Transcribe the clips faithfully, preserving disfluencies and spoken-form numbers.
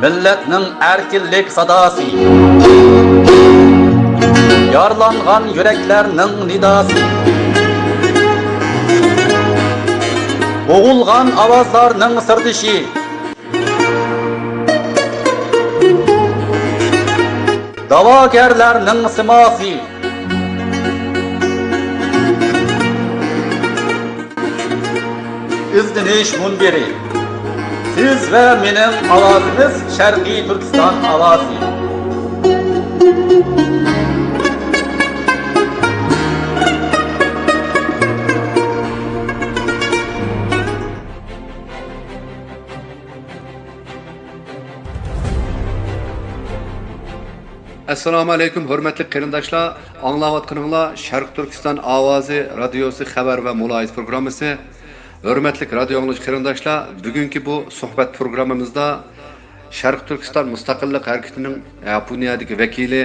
مىللەتنىڭ ئەركىنلىك ساداسى، يارىلانغان يۈرەكلەرنىڭ نىداسى، بوغۇلغان ئاۋازلارنىڭ سىردىشى، داۋاگەرلەرنىڭ سىماسى. ئىزدىنىش مۇنبىرى. سىز ۋە مېنىڭ ئاۋازىمىز، شەرقىي تۈركىستان ئاۋازى. ئەسسالامۇ ئەلەيكۇم، ھۆرمەتلىك قېرىنداشلار! ئاڭلاۋاتقىنىڭلار شەرقىي تۈركىستان ئاۋازى رادىيوسى خەۋەر ۋە مۇلاھىزە پروگراممىسى. ھۆرمەتلىك رادىيو ئاڭلىغۇچى قېرىنداشلار، بۈگۈنكى بۇ سۆھبەت پروگراممىمىزدا شەرقىي تۈركىستان مۇستەقىللىق ھەرىكىتىنىڭ ياپونىيەدىكى ۋەكىلى،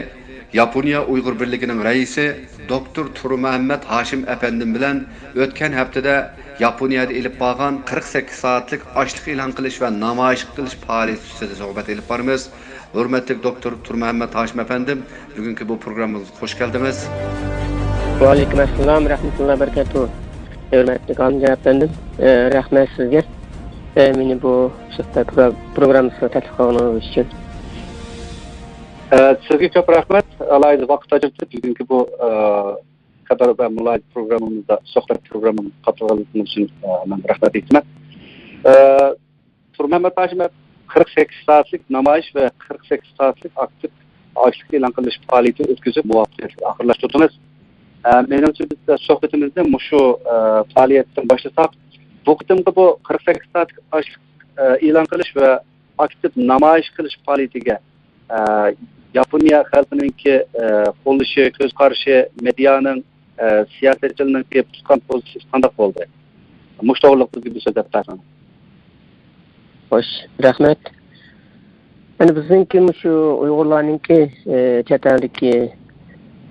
ياپونىيە ئۇيغۇر بىرلىكىنىڭ رەئىسى دوكتور تۇرمۇھەممەت ھاشىم ئەپەندىم بىلەن ئۆتكەن ھەپتىدە ياپونىيەدە ئېلىپ بارغان قىرىق سەككىز سائەتلىك ئاشلىق ئېلان قىلىش ۋە نامايىش قىلىش پائالىيىتى ئۈستىدە سۆھبەت ئېلىپ بارىمىز. ھۆرمەتلىك دوكتور تۇرمۇھەممەت ھاشىم ئەپەندىم، بۈگۈنكى بۇ پروگراممىمىزغا خوش كەلدىڭىز. ۋەئەلەيكۇم ئەسسالام رەھمەتۇللا بەرىكاتۇ. ھۆرمەتلىك ئالىمجان ئەپەندىم، ئە، رەھمەت سىزگە، ئە، مېنى بۇ سۆھبەت پرو-، پروگراممىسىغا تەكلىپ قىلغىنىڭىز ئۈچۈن. ئە، سىزگە كۆپ رەھمەت، ئالاھىدە ۋاقىت ئاجرىتىپ بۈگۈنكى بۇ، ئە، خەۋەر ۋە مۇلاھىزە پروگراممىمىزدا سۆھبەت پروگراممىمىزغا قاتنىشىۋالغىنىڭىز ئۈچۈن، ئە، مەن رەھمەت ئېيتىمەن. ئە، تۇرمەمەت ھاشىم قىرىق سەككىز سائەتلىك نامايىش ۋە قىرىق سەككىز سائەتلىك ئاكتىپ ئاشلىق ئېلان قىلىش پائالىيىتى ئۆتكۈزۈپ، مۇۋەپپەقىيەتلىك ئاخىرلاشتۇردىڭىز. ئە، مېنىڭچە، بىز سۆھبىتىمىزنى مۇشۇ، ئە، پائالىيەتتىن باشلىساق، بۇ قېتىمقى بۇ قىرىق سەككىز سائەتلىك ئاشلىق، ئە، ئېلان قىلىش ۋە ئاكتىپ نامايىش قىلىش پائالىيىتىگە، ئە، ياپونىيە خەلقىنىڭكى، ئە، قوللىشى، كۆز قارىشى، مېدىيانىڭ، ئە، سىياسەتچىلەرنىڭكى تۇتقان پوزىتسىيىسى قانداق بولدى؟ مۇشۇ توغرىلىق بىزگە بىر سۆزلەپ بەرسىڭىز. خوش، رەھمەت. يەنى بىزنىڭكى مۇشۇ ئۇيغۇرلارنىڭكى، ئى، چەت ئەلدىكى،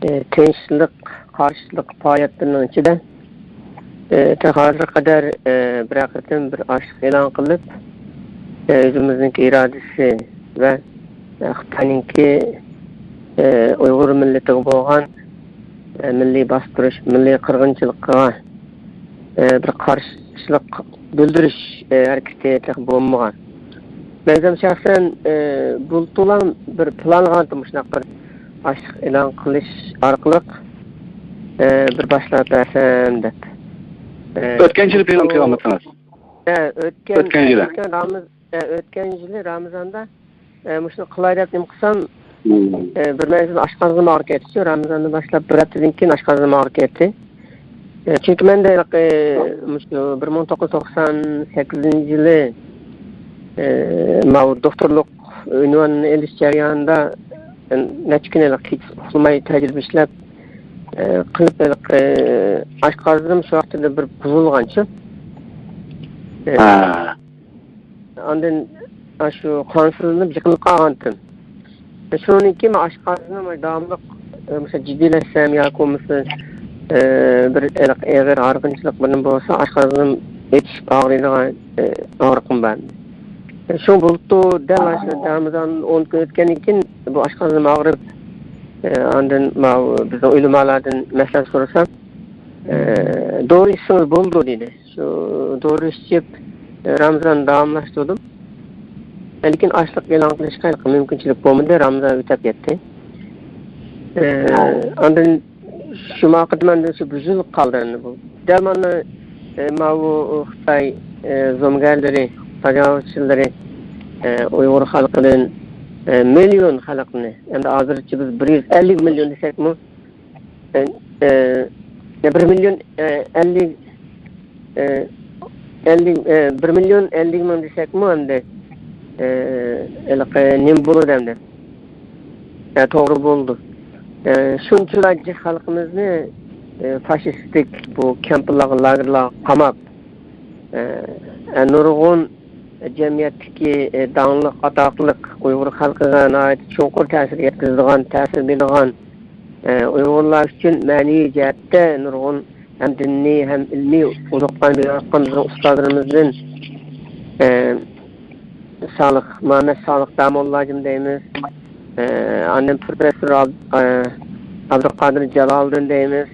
ئى، تىنچلىق قارشىلىق پائالىيەتلىرىنىڭ ئىچىدە، ئى، تېخى ھازىرغا قەدەر، ئى، بىرەر قېتىم بىر ئاشلىق ئېلان قىلىپ، ئى، ئۆزىمىزنىڭكى ئىرادىسى ۋە، ئى، خىتاينىڭكى، ئى، ئۇيغۇر مىللىتىگە بولغان، ئى، مىللىي باستۇرۇش، مىللىي قىرغىنچىلىقىغا ئى، بىر قارشىلىق بىلدۈرۈش، ئى، ھەرىكىتى تېخى بولمىغان. مەن ئۆزۈم شەخسەن، ئى، بۇلتۇرلا بىر پىلانلىغانتىم مۇشۇنداق بىر ئاشلىق ئېلان قىلىش ئارقىلىق، ئى، بىر باشلاپ بەرسەم دەپ. ئى، ئۆتكەن يىلى پىلان قىلغانمىدىڭىز؟ ھە، ئۆتكەن، ئۆتكەن يىلى. ئۆتكەن رامىز-، ھە، ئۆتكەن يىلى رامىزاندا ئە، مۇشۇنى قىلاي دەپ نېمە قىلسام، مم. ئە، بىر مەزگىل ئاشقازىنىم ئاغرىپ كەتتىچۇ، رامىزاندىن باشلاپ بىر ھەپتىدىن كېيىن ئاشقازىنىم ئاغرىپ كەتتى. ئە، چۈنكى مەندە ھېلىقى مۇشۇ بىر مىڭ توققۇز يۈز توقسان سەككىزىنچى يىلى، ئە، ماۋۇ دوختۇرلۇق ئۇنۋانىنى ئېلىش جەريانىدا، ئە، نەچچە كۈن ھېلىقى كېچىسى ئۇخلىماي تەجرىبە ئىشلەپ، ئە، قىلىپ ھېلىقى ئاشقازىنىم شۇ ۋاقتىدا بىر بۇزۇلغانچۇ. ئە، ھە. ئاندىن ئاشۇ قانسىزلىنىپ يىقىلىپ قالغانتىم. شۇنىڭدىن كېيىن ئاشقازىنىم داۋاملىق، ئە، مۇشۇ جىددىيلەشسەم ياكى بولمىسا، ئە، بىر ئېغىر ھارغىنچىلىق بىر نېمە بولسا، ئاشقازىنىم ئېچىشىپ ئاغرىيدىغان، ئە، ئاغرىقىم بار. شۇ بولۇپتۇ، دەل ئاشۇ رامىزان ئون كۈن ئۆتكەندىن كېيىن بۇ ئاشقازىنىم ئاغرىپ، ئە، ئاندىن ماۋۇ بىزنىڭ ئۆلىمالاردىن مەسلىھەت سورىسام، ئە، دورا ئىچسىڭىز بولىدۇ دېدى. شۇ دورا ئىچىپ، ئە، رامىزان داۋاملاشتۇردۇم. لېكىن ئاشلىق ئېلان قىلىشقا مۇمكىنچىلىك بولمىدى، رامىزان ئۆتۈپ كەتتى. ئە، ئاندىن شۇ ماقۇلدا مەندىن شۇ بۇزۇلۇپ قالدى ئەمدى بۇ. دەل مانا، ئە، ماۋۇ خىتاي، ئە، زومىگەرلىرى، تاجاۋۇزچىلىرى، ئە، ئۇيغۇر خەلقىدىن، ئە، مىليون خەلقنى، ئەمدى ھازىرچە بىز بىر يۈز ئەللىك مىليون دېسەكمۇ، ئە، ئە، بىر مىليون، ئە، ئەللىك، ئە، ئەللىك، ئە، بىر مىليون ئەللىك مىڭ دېسەكمۇ ئەمدى، ئە، ھېلىقى نېمە بولىدۇ ئەمدى؟ ئە، توغرا بولىدۇ. ئە، شۇنچىلا جىق خەلقىمىزنى، ئە، فاشىستىك بۇ كەمپلارغا، لاگېرلارغا قاماپ، ئە، نۇرغۇن جەمئىيەتتىكى، ئە، داڭلىق، ئاتاقلىق ئۇيغۇر خەلقىگە ناھايىتى چوڭقۇر تەسىر يەتكۈزىدىغان، تەسىر بېرىدىغان، ئە، ئۇيغۇرلار ئۈچۈن مەنىۋى جەھەتتە نۇرغۇن ھەم دىنىي، ھەم ئىلمىي ئوزۇقلارنى بېرىۋاتقان بىزنىڭ ئۇستازلىرىمىزدىن، ئە، سالىھ، مۇھەممەد سالىھ داموللاجىم دەيمىز. ئە، ئاندىن پروفېسسور ئاب-، ئە، ئابدۇقادىر جالالىدىن دەيمىز.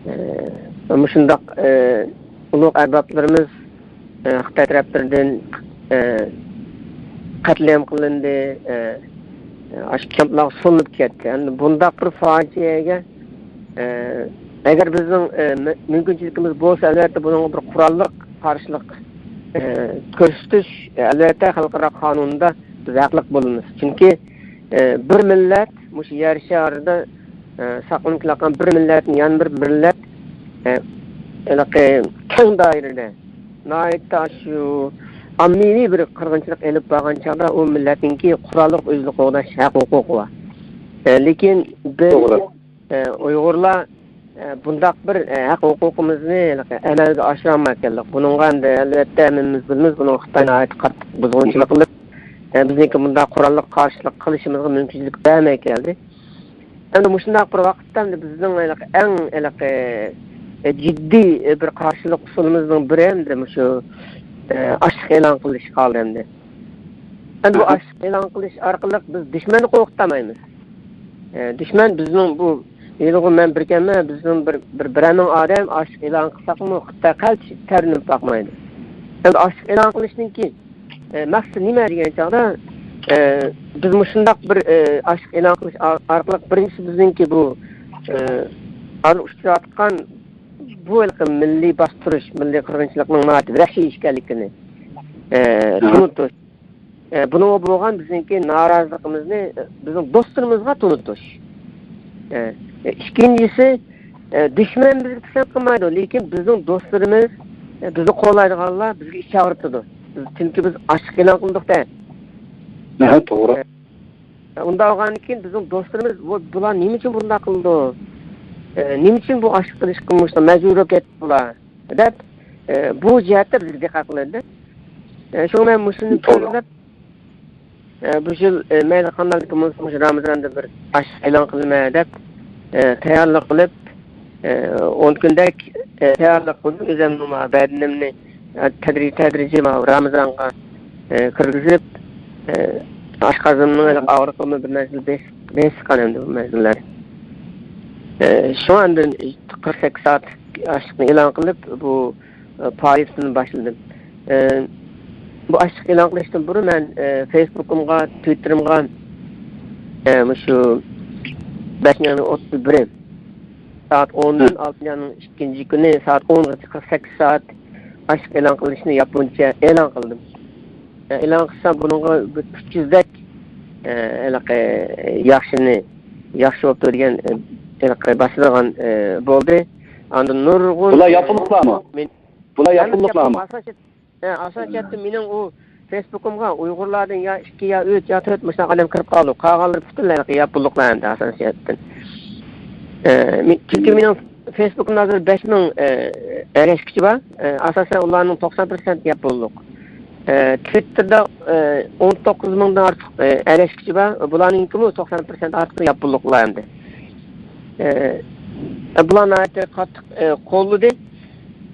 ئە، مۇشۇنداق، ئە، ئۇلۇغ ئەربابلىرىمىز، ئە، خىتاي تەرەپلىرىدىن، ئە، قەتلىئام قىلىندى، ئە، ئاشۇ كامپلارغا سولىنىپ كەتتى. ئەمدى بۇنداق بىر پاجىئەگە، ئە، ئەگەر بىزنىڭ، ئە، مە-، مۇمكىنچىلىكىمىز بولسا، ئەلۋەتتە بۇنىڭغا بىر قوراللىق قارشىلىق، ئە، كۆرسىتىش، ئە، ئەلۋەتتە خەلقئارا قانۇندا بىز ھەقلىق بولىمىز. چۈنكى، ئە، بىر مىللەت مۇشۇ يەر شارىدا، ئە، ساقلىنىپ كېلىۋاتقان بىر مىللەتنى يەنە بىر مىللەت، ئە، ھېلىقى كەڭ دائىرىدە ناھايىتى شۇ ئاممىۋى بىر قىرغىنچىلىق ئېلىپ بارغان چاغدا ئۇ مىللەتنىڭكى قوراللىق ئۆزىنى قوغداش ھەق ھوقۇقى بار. ئە، لېكىن بىز، توغرا. ئە، ئۇيغۇرلار، ئە، بۇنداق بىر، ئە، ھەق ھوقۇقىمىزنى ھېلىقى ئەمەلگە ئاشۇرالماي كەلدۇق. بۇنىڭغا ئەمدى ئەلۋەتتە ھەممىمىز بىلىمىز، بۇنىڭغا خىتاي ناھايىتى قاتتىق بۇزغۇنچىلىق قىلىپ، ئە، بىزنىڭكى بۇنداق قوراللىق قارشىلىق قىلىشىمىزغا مۇمكىنچىلىك بەرمەي كەلدى. ئەمدى مۇشۇنداق بىر ۋاقىتتا ئەمدى بىزنىڭ ھېلىقى ئەڭ ھېلىقى، ئە، جىددىي بىر قارشىلىق ئۇسۇلىمىزنىڭ بىرى ئەمدى مۇشۇ، ئە، ئاشلىق ئېلان قىلىش قالدى ئەمدى. ئەمدى بۇ ئاشلىق ئېلان قىلىش ئارقىلىق بىز دۈشمەننى قورقۇتالمايمىز. ئە، دۈشمەن بىزنىڭ بۇ ھېلىغۇ مەن بىركەنمەن، بىزنىڭ بىر، بىر، بىرەر مىڭ ئادەم ئاشلىق ئېلان قىلساقمۇ خىتاي قەلتىس تەرلىنىپ باقمايدۇ. ئەمدى ئاشلىق ئېلان قىلىشنىڭكى ئە، مەقسىتى نېمە دېگەن چاغدا، ئە، بىز مۇشۇنداق بىر، ئە، ئاشلىق ئېلان قىلىش ئار-، ئارقىلىق بىرىنچىسى بىزنىڭكى بۇ، ئە، ھازىر ئۇچراۋاتقان بۇ ھېلىقى مىللىي باستۇرۇش، مىللىي قىرغىنچىلىقنىڭ ناھايىتى ۋەھشىي ئىكەنلىكىنى، ئە، تونۇتۇش. ئە، بۇنىڭغا بولغان بىزنىڭكى نارازىلىقىمىزنى، ئە، بىزنىڭ دوستلىرىمىزغا تونۇتۇش. ئە، ئىككىنچىسى، ئە، دۈشمەن بىزگە پىسەنت قىلمايدۇ، لېكىن بىزنىڭ دوستلىرىمىز، ئە، بىزنى قوللايدىغانلار بىزگە ئىچ ئاغرىتىدۇ. بىز، چۈنكى بىز ئاشلىق ئېلان قىلدۇق-دە. ھە، توغرا. ئە، ئۇنداق بولغاندىن كېيىن بىزنىڭ دوستلىرىمىز، «ۋوي، بۇلار نېمە ئۈچۈن بۇنداق قىلىدۇ؟ ئە، نېمە ئۈچۈن بۇ ئاشلىق قىلىشقا مۇشۇنداق مەجبۇر بولۇپ كەتتى بۇلار؟» دەپ، ئە، بۇ جەھەتتە بىزگە دىققەت قىلىدۇ. ئە، شۇڭا مەن مۇشۇنى توغرا. كۆزلەپ، ئە، بۇ يىل، ئە، مەيلى قانداقلىكى بولسا، مۇشۇ رامىزاندا بىر ئاشلىق ئېلان قىلىمەن دەپ، ئە، تەييارلىق قىلىپ، ئە، ئون كۈندەك، ئە، تەييارلىق قىلدىم. ئۆزۈمنىڭ مانا بەدىنىمنى، ئە، تەدرىجىي، تەدرىجىي مانا رامىزانغا، ئە، كىرگۈزۈپ، ئە، ئاشقازىنىمنىڭ ھېلىقى ئاغرىقىمۇ بىر مەزگىل بېسىپ، بېسىققان ئەمدى بۇ مەزگىللەر. ئە، شۇڭا ئاندىن قىرىق سەككىز سائەت ئاشلىقنى ئېلان قىلىپ، بۇ، ئە، پائالىيىتىمنى باشلىدىم. ئە، بۇ ئاشلىق ئېلان قىلىشتىن بۇرۇن مەن، ئە، فېيسبۇكۇمغا، تىۋىتتېرىمغا، ئە، مۇشۇ بەشىنچى ئاينىڭ ئوتتۇز بىرى سائەت ئوندىن ئالتىنچى ئاينىڭ ئىككىنچى كۈنى سائەت ئونغىچە قىرىق سەككىز سائەت ئاشلىق ئېلان قىلىشنى ياپونچە ئېلان قىلدىم. ئە، ئېلان قىلسام، بۇنىڭغا بىر ئۈچ يۈزدەك، ئە، ھېلىقى ياخشىنى، ياخشى بوپتۇ دېگەن، ئە، ھېلىقى باسىدىغان، ئە، بولدى. ئاندىن نۇرغۇن، بۇلار ئە، ياپونلۇقلارمۇ؟ مەن بۇلار ھەممىسى ياپونلۇقلارمۇ؟ ياپونلۇق. ئاساسىي، ئە، ئاساسىي جەھەتتىن مېنىڭ ئۇ فېيسبۇكۇمغا ئۇيغۇرلاردىن يا ئىككى، يا ئۈچ، يا تۆت مۇشۇنداق ئادەم كىرىپ قالدى. قالغانلىرى پۈتۈنلەي ياپونلۇقلار ئەمدى ئاساسىي جەھەتتىن. ئە، مې-، چۈنكى مېنىڭ فېيسبۇكۇمدا ھازىر بەش مىڭ، ئە، ئەگەشكۈچى بار. ئە، ئاساسەن ئۇلارنىڭ توقسان پىرسەنت ياپونلۇق. ئە، تىۋىتتېردا، ئە، ئون توققۇز مىڭدىن ئارتۇق، ئە، ئەگەشكۈچى بار. بۇلارنىڭكىمۇ توقسان پىرسەنت ئارتۇقى ياپونلۇقلار ئەمدى. ئە، بۇلار ناھايىتى قاتتىق، ئە، قوللىدى.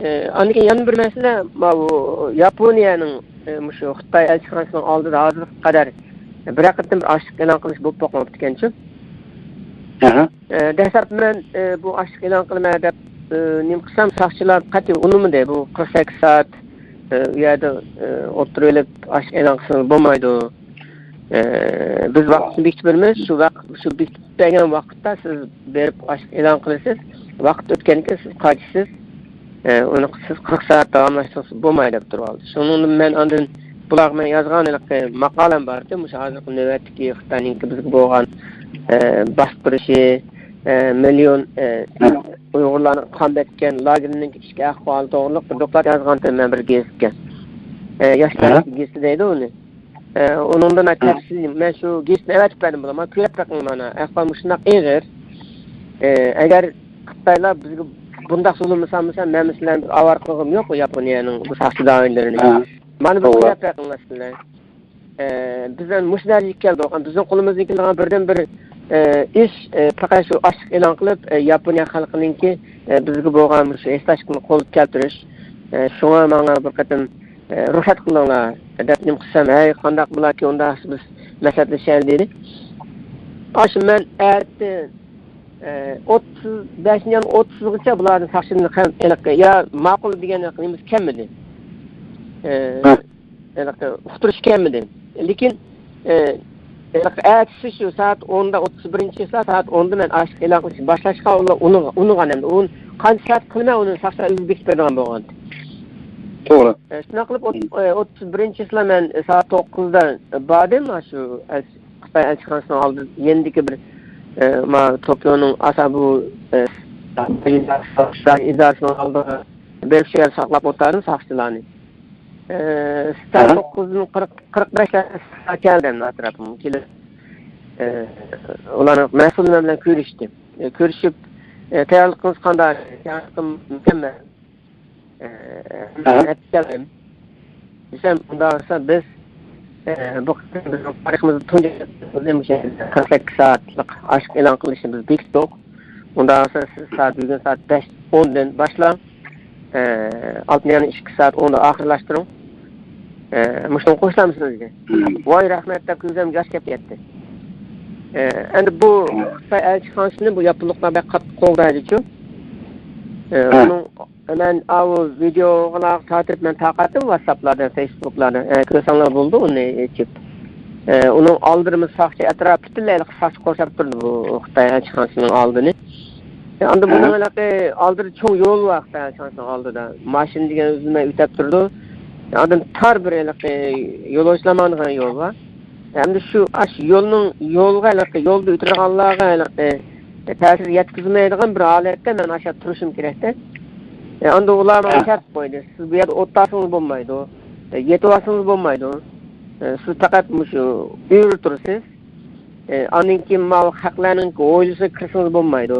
ئە، ئاندىن كېيىن يەنە بىر مەسىلە، ماۋۇ ياپونىيەنىڭ، ئە، مۇشۇ خىتاي ئەلچىخانىسىنىڭ ئالدىدا ھازىرغا قەدەر بىرەر قېتىم بىر ئاشلىق ئېلان قىلىش بولۇپ باقماپتىكەنچۇ. ئەھە. ئە، دەسلەپ مەن، ئە، بۇ ئاشلىق ئېلان قىلىمەن دەپ، ئە، نېمە قىلسام، ساقچىلار قەتئىي ئۇنىمىدى. بۇ قىرىق سەككىز سائەت، ئە، ئۇ يەردە، ئە، ئولتۇرۇۋېلىپ ئاشلىق ئېلان قىلسىڭىز بولمايدۇ. ئە، بىز ۋاقىتنى بېكىتىپ بېرىمىز. شۇ ۋاقىت، شۇ بېكىتىپ بەرگەن ۋاقىتتا سىز بېرىپ ئاشلىق ئېلان قىلىسىز. ۋاقىت ئۆتكەندىن كېيىن سىز قاچىسىز. ئە، ئۇنى سىز قىرىق سائەت داۋاملاشتۇرسىڭىز بولمايدۇ دەپ تۇرۇۋالدى. شۇنىڭدىن مەن ئاندىن بۇلارغا مەن يازغان ھېلىقى ماقالەم بار ئىدى. مۇشۇ ھازىرقى نۆۋەتتىكى خىتاينىڭكى بىزگە بولغان، ئە، باستۇرۇشى، ئە، مىليون، ئە، ئۇيغۇرلارنىڭ قان بەتكەن لاگېرىنىڭ ئىچكى ئەھۋالى توغرىلىق بىر دوكلات يازغانتىم مەن بىر گېزىتكە. ئە، ياشلار گېزىتى دەيدۇ ئۇنى. ئە، ئۇنىڭدىن تەپسىلىي مەن شۇ گېزىتنى ئەۋەتىپ بەردىم بۇلارغا. كۆرۈپ بېقىڭ مانا. ئەھۋال مۇشۇنداق ئېغىر. ئە، ئەگەر خىتايلار بىزگە بۇنداق زۇلۇم قىلسا، مەن سىلەرنى ئاۋارە قىلغۇم يوق، ياپونىيەنىڭ بۇ ساقچى دائىرىلىرىنى. مانا بۇ توغرا. كۆرۈپ بېقىڭلار سىلەر. ئە، بىز ئەمدى مۇشۇ دەرىجىگە كەلدۇق. بىزنىڭ قولىمىزدىن كېلىدىغان بىردىنبىر، ئە، ئىش، ئە، پەقەت شۇ ئاشلىق ئېلان قىلىپ، ئە، ياپونىيە خەلقىنىڭكى، ئە، بىزگە بولغان مۇشۇ ھېسداشلىقىنى قولغا كەلتۈرۈش. ئە، شۇڭا ماڭا بىر قېتىم ئە، رۇخسەت قىلىڭلار دەپ نېمە قىلسام، ھەي، قانداق بولاركى، ئۇنداق بىز مەسلىھەتلىشەيلى دېدى. ئاشۇ مەن ئەتە، ئە، ئوتتۇز بەشىنچى ئاينىڭ ئوتتۇزىغىچە بۇلاردىن ساقچىدىن خەۋەر، ھېلىقى، يا ماقۇل دېگەن ھېلىقى نېمىسى كەلمىدى. ئە، ھە. ھېلىقى ئۇقتۇرۇش كەلمىدى. لېكىن، ئە، ھېلىقى ئەتىسى شۇ سائەت ئوندا، ئوتتۇز بىرىنچى چىسلا سائەت ئوندا مەن ئاشلىق ئېلان قىلىشنى باشلاشقا، ئۇلار ئۇنىغ-، ئۇنىغان ئەمدى. ئۇنى قانچە سائەت قىلىمەن، ئۇنى ساقچىلار ئۆزى بېكىتىپ بېرىدىغان بولغانىدى. توغرا. ئە، شۇنداق قىلىپ، ئوت-، ئە، ئوتتۇز بىرىنچى چىسلا مەن، ئە، سائەت توققۇزدا باردىم، شۇ ئەل-، خىتاي ئەلچىخانىسىنىڭ ئالدى يېنىدىكى بىر، ئە، ما توكيونىڭ ئاسا بۇ، ئە، ئىدارىسىنىڭ ئالدىغا بېرىپ، شۇ يەردە ساقلاپ ئولتۇردۇم ساقچىلارنى. ئە، سائەت توققۇزدىن قىرىق، قىرىق بەشلەردە كەلدى ئەمدى ئەتراپىمغا كېلىپ. ئە، ئۇلارنىڭ مەسئۇلى مەن بىلەن كۆرۈشتى. ئە، كۆرۈشۈپ، ئە، تەييارلىقىڭىز قانداق؟ تەييارلىقىم مۇكەممەل. ئە، ئەتىگەن دېسەم، ئۇنداق بولسا بىز، ئە، بۇ قېتىم بىزنىڭ تارىخىمىزدا تۇنجى قېتىم مۇشۇ يەردە قىرىق سەككىز سائەتلىك ئاشلىق ئېلان قىلىشنى بىز بېكىتتۇق. ئۇنداق بولسا سىز سائەت، بۈگۈن سائەت بەش ئوندىن باشلاپ، ئە، ئالتىنچى ئاينىڭ ئىككى سائەت ئوندا ئاخىرلاشتۇرۇڭ. ئە، مۇشۇنىڭغا قوشۇلامسىز دېدى. ۋاي، رەھمەت دەپ كۆزۈم ياش كەپ كەتتى. ئە، ئەمدى بۇ خىتاي ئەلچىخانىسىنى بۇ ياپونلۇقلار بەك قاتتىق قوغدايدىچۇ. ئە، ئۇنىڭ مەن ئاۋۇ ۋىدېئوغا تارتىپ مەن تارقاتتىم ۋاتساپلاردا، فېيسبۇكلاردا. ئە، كۆرسەڭلار بولىدۇ ئۇنى ئېچىپ. ئە، ئۇنىڭ ئالدىدا بىر ساقچى ئەتراپ پۈتۈنلەي ساقچى قورشاپ تۇردى بۇ خىتاي ئەلچىخانىسىنىڭ ئالدىنى. ئە، ئاندىن بۇنىڭ ھېلىقى ئالدىدا چوڭ يول بار خىتاي ئەلچىخانىسىنىڭ ئالدىدا. ماشىنا دېگەن ئۈزۈلمەي ئۆتەپ تۇرىدۇ. ئاندىن تار بىر ھېلىقى يولۇچىلار ماڭىدىغان يول بار. ئەمدى شۇ، ئاشۇ يولنىڭ، يولغا ھېلىقى، يولدا ئۆتىدىغانلارغا ھېلىقى تەسىر يەتكۈزمەيدىغان بىر ھالەتتە مەن ئاشۇ تۇرۇشۇم كېرەكتە. ئە، ئاندىن ئۇلار ماڭا شەرت قويدى. سىز بۇ يەردە ئولتۇرسىڭىز بولمايدۇ. ئە، يېتىۋالسىڭىز بولمايدۇ. ئە، سىز پەقەت مۇشۇ ئۆرە تۇرىسىز. ئە، ئاندىن كېيىن ماۋۇ خەقلەرنىڭ ھويلىسىغا كىرسىڭىز بولمايدۇ.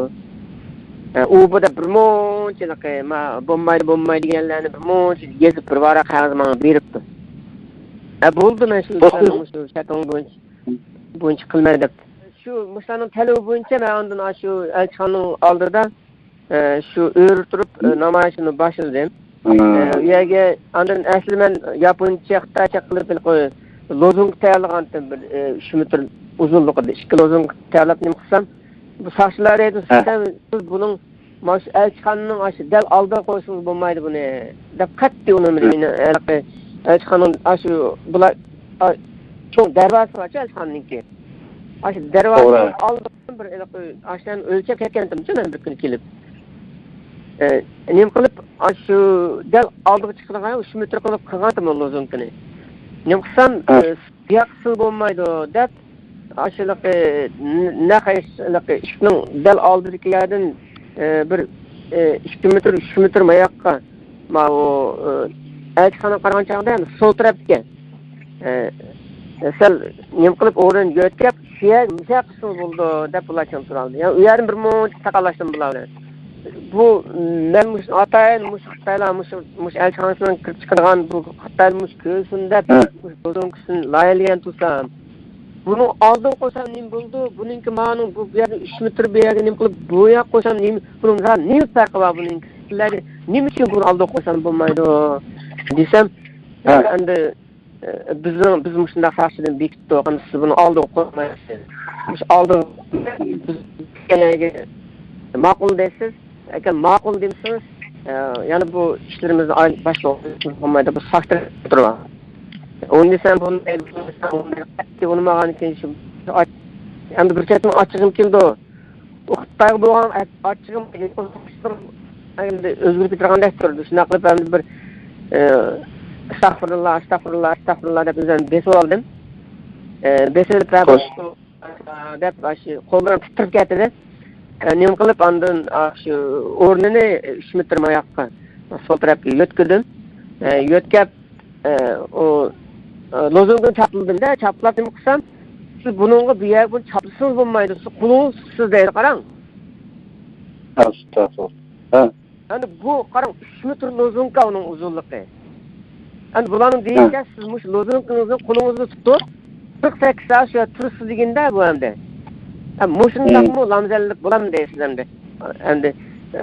ئە، ئۇ بۇ دەپ بىر مۇنچىلىقى، ما، بولمايدۇ، بولمايدۇ دېگەنلەرنى بىر مۇنچە يېزىپ، بىر ۋاراق قەغەز ماڭا بېرىپتۇ. ئە، بولدى، مەن شۇ، مۇشۇ شەرتىڭىز بويىچە بويىچە قىلىمەن دەپتۇ. شۇ مۇشۇلارنىڭ تەلىپى بويىچە مەن ئاندىن ئاشۇ ئەلچىخانىنىڭ ئالدىدا، ئە، شۇ ئۆرە تۇرۇپ، ئە، نامايىشىمنى باشلىدىم. ئە، ئۇ يەرگە ئاندىن ئەسلى مەن ياپونچە، خىتايچە قىلىپ ھېلىقى لوزۇنكا تەييارلىغانتىم بىر، ئە، ئۈچ مېتىر ئۇزۇنلۇقىدا ئىككى لوزۇنكا تەييارلاپ نېمە قىلسام، بۇ ساقچىلار دەيدۇ، سىز بۇنىڭ مانا شۇ ئەلچىخانىنىڭ ئاشۇ دەل ئالدىغا قويسىڭىز بولمايدۇ بۇنى، دەپ قەتئىي ئۇنىمىدى مېنى ھېلىقى ئەلچىخانىنىڭ ئاشۇ بۇلار، ئا، چوڭ دەرۋازىسى بارچۇ ئەلچىخانىنىڭكى. ئاشۇ دەرۋازىنىڭ ئالدىغا بىر ھېلىقى ئاشۇلارنى ئۆلچەپ كەتكەنتىمچۇ مەن بىر كۈنى كېلىپ. ئە، نېمە قىلىپ، ئاشۇ دەل ئالدىغا چىقىدىغان ئۈچ مېتىر قىلىپ قىلغانتىمەن لوزۇنكىنى. نېمە قىلسام، ئە، بۇياققا سىل بولمايدۇ دەپ، ئاشۇلىقى نەق ئىشلىقى ئىشىكنىڭ دەل ئالدىدىكى يەردىن، ئە، بىر، ئە، ئىككى مېتىر، ئۈچ مېتىر ماياققا، ماۋۇ، ئە، ئەلچىخانىغا قارىغان چاغدا سول تەرەپتىكى، ئە، سەل نېمە قىلىپ ئورنىنى يۆتكەپ، شۇ يەرگە مۇشۇ يەرگە قىلسىڭىز بولىدۇ دەپ بۇلار چىڭ تۇرالدى. يا، ئۇ يەردىن بىر مۇنچە تاقاللاشتىم بۇلار بىلەن. بۇ، مەن مۇشۇ ئاتايىن مۇشۇ خىتايلار مۇشۇ، مۇشۇ ئەلچىخانىسىنىڭ كىرىپ چىقىدىغان بۇ خىتايلار مۇشۇ كۆرسۇن دەپ، مۇشۇ لوزۇنكىسىنى لايىھەلىگەن تۇرسام، بۇنىڭ ئالدىغا قويسام نېمە بولىدۇ؟ بۇنىڭكى مانىڭ بۇ، بۇ يەردىن ئۈچ مېتىر بۇ يەرگە نېمە قىلىپ، بۇ ياققا قويسام نېمە، بۇنىڭ نېمە پەرقى بار بۇنىڭكى؟ سىلەرگە نېمە ئۈچۈن بۇنى ئالدىغا قويسام بولمايدۇ؟ دېسەم، ئەمدى ئە، بىزنىڭ، بىز مۇشۇنداق ساقچىدىن بېكىتتۇق، ئەمدى سىز بۇنى ئالدىغا قويمايسىز. مۇشۇ ئالدىغا بىز كەلگەنگە ماقۇل دەيسىز. ئەگەر ماقۇل دېمىسىڭىز، ئە، يەنە بۇ ئىشلىرىمىزنى ئاي-، باشقا بولمايدۇ، بۇ ساختىلىق تۇرۇۋاتىدۇ. ئۇنى دېسەم بۇنى دەيدۇ، بۇنى دېسەم ئۇنى دەيدۇ. قەتئىي ئۇنىمىغاندىن كېيىن شۇ، شۇ ئاچ-، ئەمدى بىر چەتتىن ئاچچىقىم كېلىدۇ. ئۇ خىتايغا بولغان ئاچ-، ئاچچىقىم ئەمدى ئۆزگىرىپ كېتىدىغاندەك تۇردى. شۇنداق قىلىپ ئەمدى بىر، ئە، ئەستەغپۇرۇللا، ئەستەغپۇرۇللا، ئەستەغپۇرۇللا دەپ ئۆزۈمنى بېسىۋالدىم. ئە، بېسىۋېلىپ، دەپ ئاشۇ قوللىرىم تىترەپ كەتتى. ئە، نېمە قىلىپ ئاندىن ئاشۇ ئورنىنى ئۈچ مېتىر ماياققا سول تەرەپكە يۆتكىدىم. ئە، يۆتكەپ، ئە، ئۇ، ئە، لوزۇنكىنى چاپلىدىم-دە، چاپلاپ نېمە قىلسام، سىز بۇنىڭغا بۇ يەرگە بۇنى چاپلىسىڭىز بولمايدۇ، سىز قولىڭىز سىز دەيدۇ، قاراڭ. ئەستەغپۇرۇللا. ھە. ئەمدى بۇ، قاراڭ، ئۈچ مېتىر لوزۇنكا ئۇنىڭ ئۇزۇنلۇقى. ئەمدى بۇلارنىڭ دېيىشىچە، سىز مۇشۇ لوزۇنكىڭىزنى قولىڭىزدا تۇتۇپ، قىرىق سەككىز سائەت شۇ يەردە تۇرىسىز دېگىنىدە بۇ ئەمدى. ھە، مۇشۇنداقمۇ لامزەللىك بولامدۇ دەيسىز ئەمدى. ئەمدى، ئە،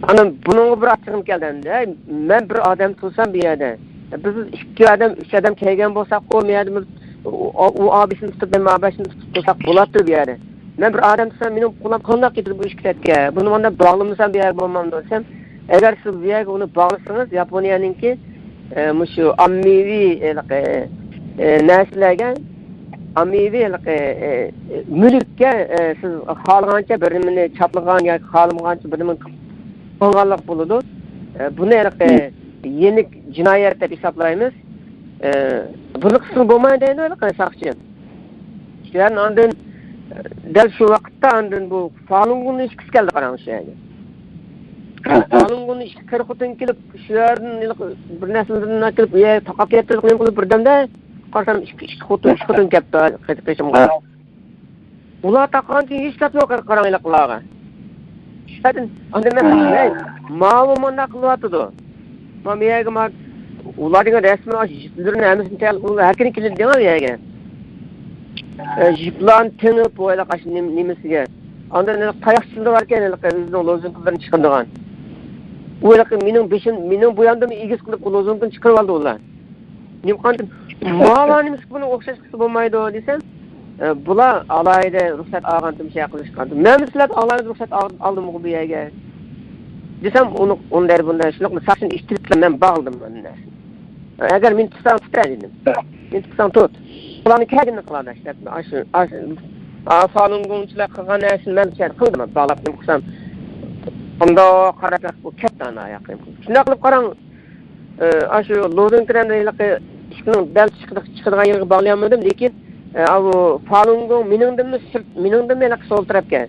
ئانا بۇنىڭغا بىر ئاچچىقىم كەلدى ئەمدى. ھەي، مەن بىر ئادەم تۇرسام بۇ يەردە، بىز ئىككى ئادەم، ئۈچ ئادەم كەلگەن بولساق، ئۇ يەردە بىز ئۇ، ئۇ، ئۇ ئابىسىنى تۇتۇپ، مەن مابەشنى تۇتۇپ تۇرساق بولاتتى بۇ يەردە. مەن بىر ئادەم تۇرسام، مېنىڭ قولۇم قانداق كېتىدۇ بۇ ئىككى تەرەپكە؟ بۇنى مانداق باغلىمىسام بۇ يەردە بولمامدۇ دېسەم، ئەگەر سىز بۇ يەرگە ئۇنى باغلىسىڭىز، ياپونىيەنىڭكى، ئە، مۇشۇ ئاممىۋى، ھېلىقى، ئە، نەرسىلەرگە، ئاممىۋى ھېلىقى، ئە، مۈلۈككە، ئە، سىز خالىغانچە بىر نېمىنى چاپلىغان ياكى خالىمىغانچە بىر نېمىنى قىلغانلىق بولىدۇ. ئە، بۇنى ھېلىقى يېنىك جىنايەت دەپ ھېسابلايمىز. ئە، بۇنى قىلسىڭىز بولمايدۇ دەيدۇ ھېلىقى ساقچى. شۇ يەردىن ئاندىن، ئە، دەل شۇ ۋاقىتتا ئاندىن بۇ فالۇنگوننىڭ ئىككىسى كەلدى قاراڭ شۇ يەرگە. فالۇنگوننىڭ ئىككى قېرى خوتۇن كېلىپ، شۇ يەردىن ھېلىقى بىر نەرسىلەردىن كېلىپ، ئۇ يەرگە تاقاپ كەتتى، نېمە قىلىپ بىردەمدە قارىسام، ئىككى، ئىككى خوتۇن، ئىككى خوتۇن كەپتۇ قېشىمغا. ئۇلار تاقىغاندىن كېيىن ھېچ گەپ يوق قاراڭ ھېلىقىلارغا. شۇ يەردىن ئاندىن مەن قارىسام، ھەي، ماۋۇ مۇنداق قىلىۋاتىدۇ. مانا بۇ يەرگە مانا ئۇلار دېگەن رەسمىي ئاشۇ جىپلىرىنى ھەممىسىنى تەييارلىغان، ھەركىنى كېلىدۇ دېگەن بۇ يەرگە. ئە، جىپلارنى تېڭىپ، بۇ ھېلىقى ئاشۇ نېمە-، نېمىسىگە. ئاندىن ھېلىقى تاياقچىسى بار ئىكەن، ھېلىقى ئۆزىنىڭ لوزۇنكىلىرىنى چىقىرىدىغان. ئۇ ھېلىقى مېنىڭ بېشىم، مېنىڭ بۇ ياندىمۇ ئېگىز قىلىپ، لوزۇنكىنى چىقىرىۋالدى ئۇلار. نېمە قىلغانتىم؟ ماۋۇلار نېمىسى بۇنىڭغا ئوخشاش قىلسا بولمايدۇ دېسەم، ئە، بۇلار ئالاھىدە رۇخسەت ئالغانتىم شۇ يەرگە قىلىشقانتىم. مەن سىلەر ئالاھىدە رۇخسەت ئال-، ئالدىمغۇ بۇ يەرگە دېسەم، ئۇنى ئۇنداق بۇنداق شۇنداق ساقچىنى ئىتتىرىپ مەن باغلىدىم ئۇنى. ئەگەر مېنى تۇتساڭ تۇت دېدىم. مېنى تۇتساڭ تۇت. ئۇلارنىڭ كەلگىنىنى قىلىڭلار دەپ. ئاشۇ، ئاشۇ، ئا، فالۇنگونچىلار قىلغان نەرسىنى مەن شۇ يەردە قىلدىم، باغلاپ نېمە قىلسام. ئۇنداق قاراپ بۇ كەتتى ئانا ئاياق. شۇنداق قىلىپ قاراڭ. ئاشۇ لوزۇنكىلارنى ھېلىقى ئىشىكنىڭ دەل چىقىدىغان يېرىگە باغلىيالمىدىم، لېكىن، ئاۋۇ فالۇنگو مېنىڭدىنمۇ سىرت، مېنىڭدىنمۇ ھېلىقى سول تەرەپكە،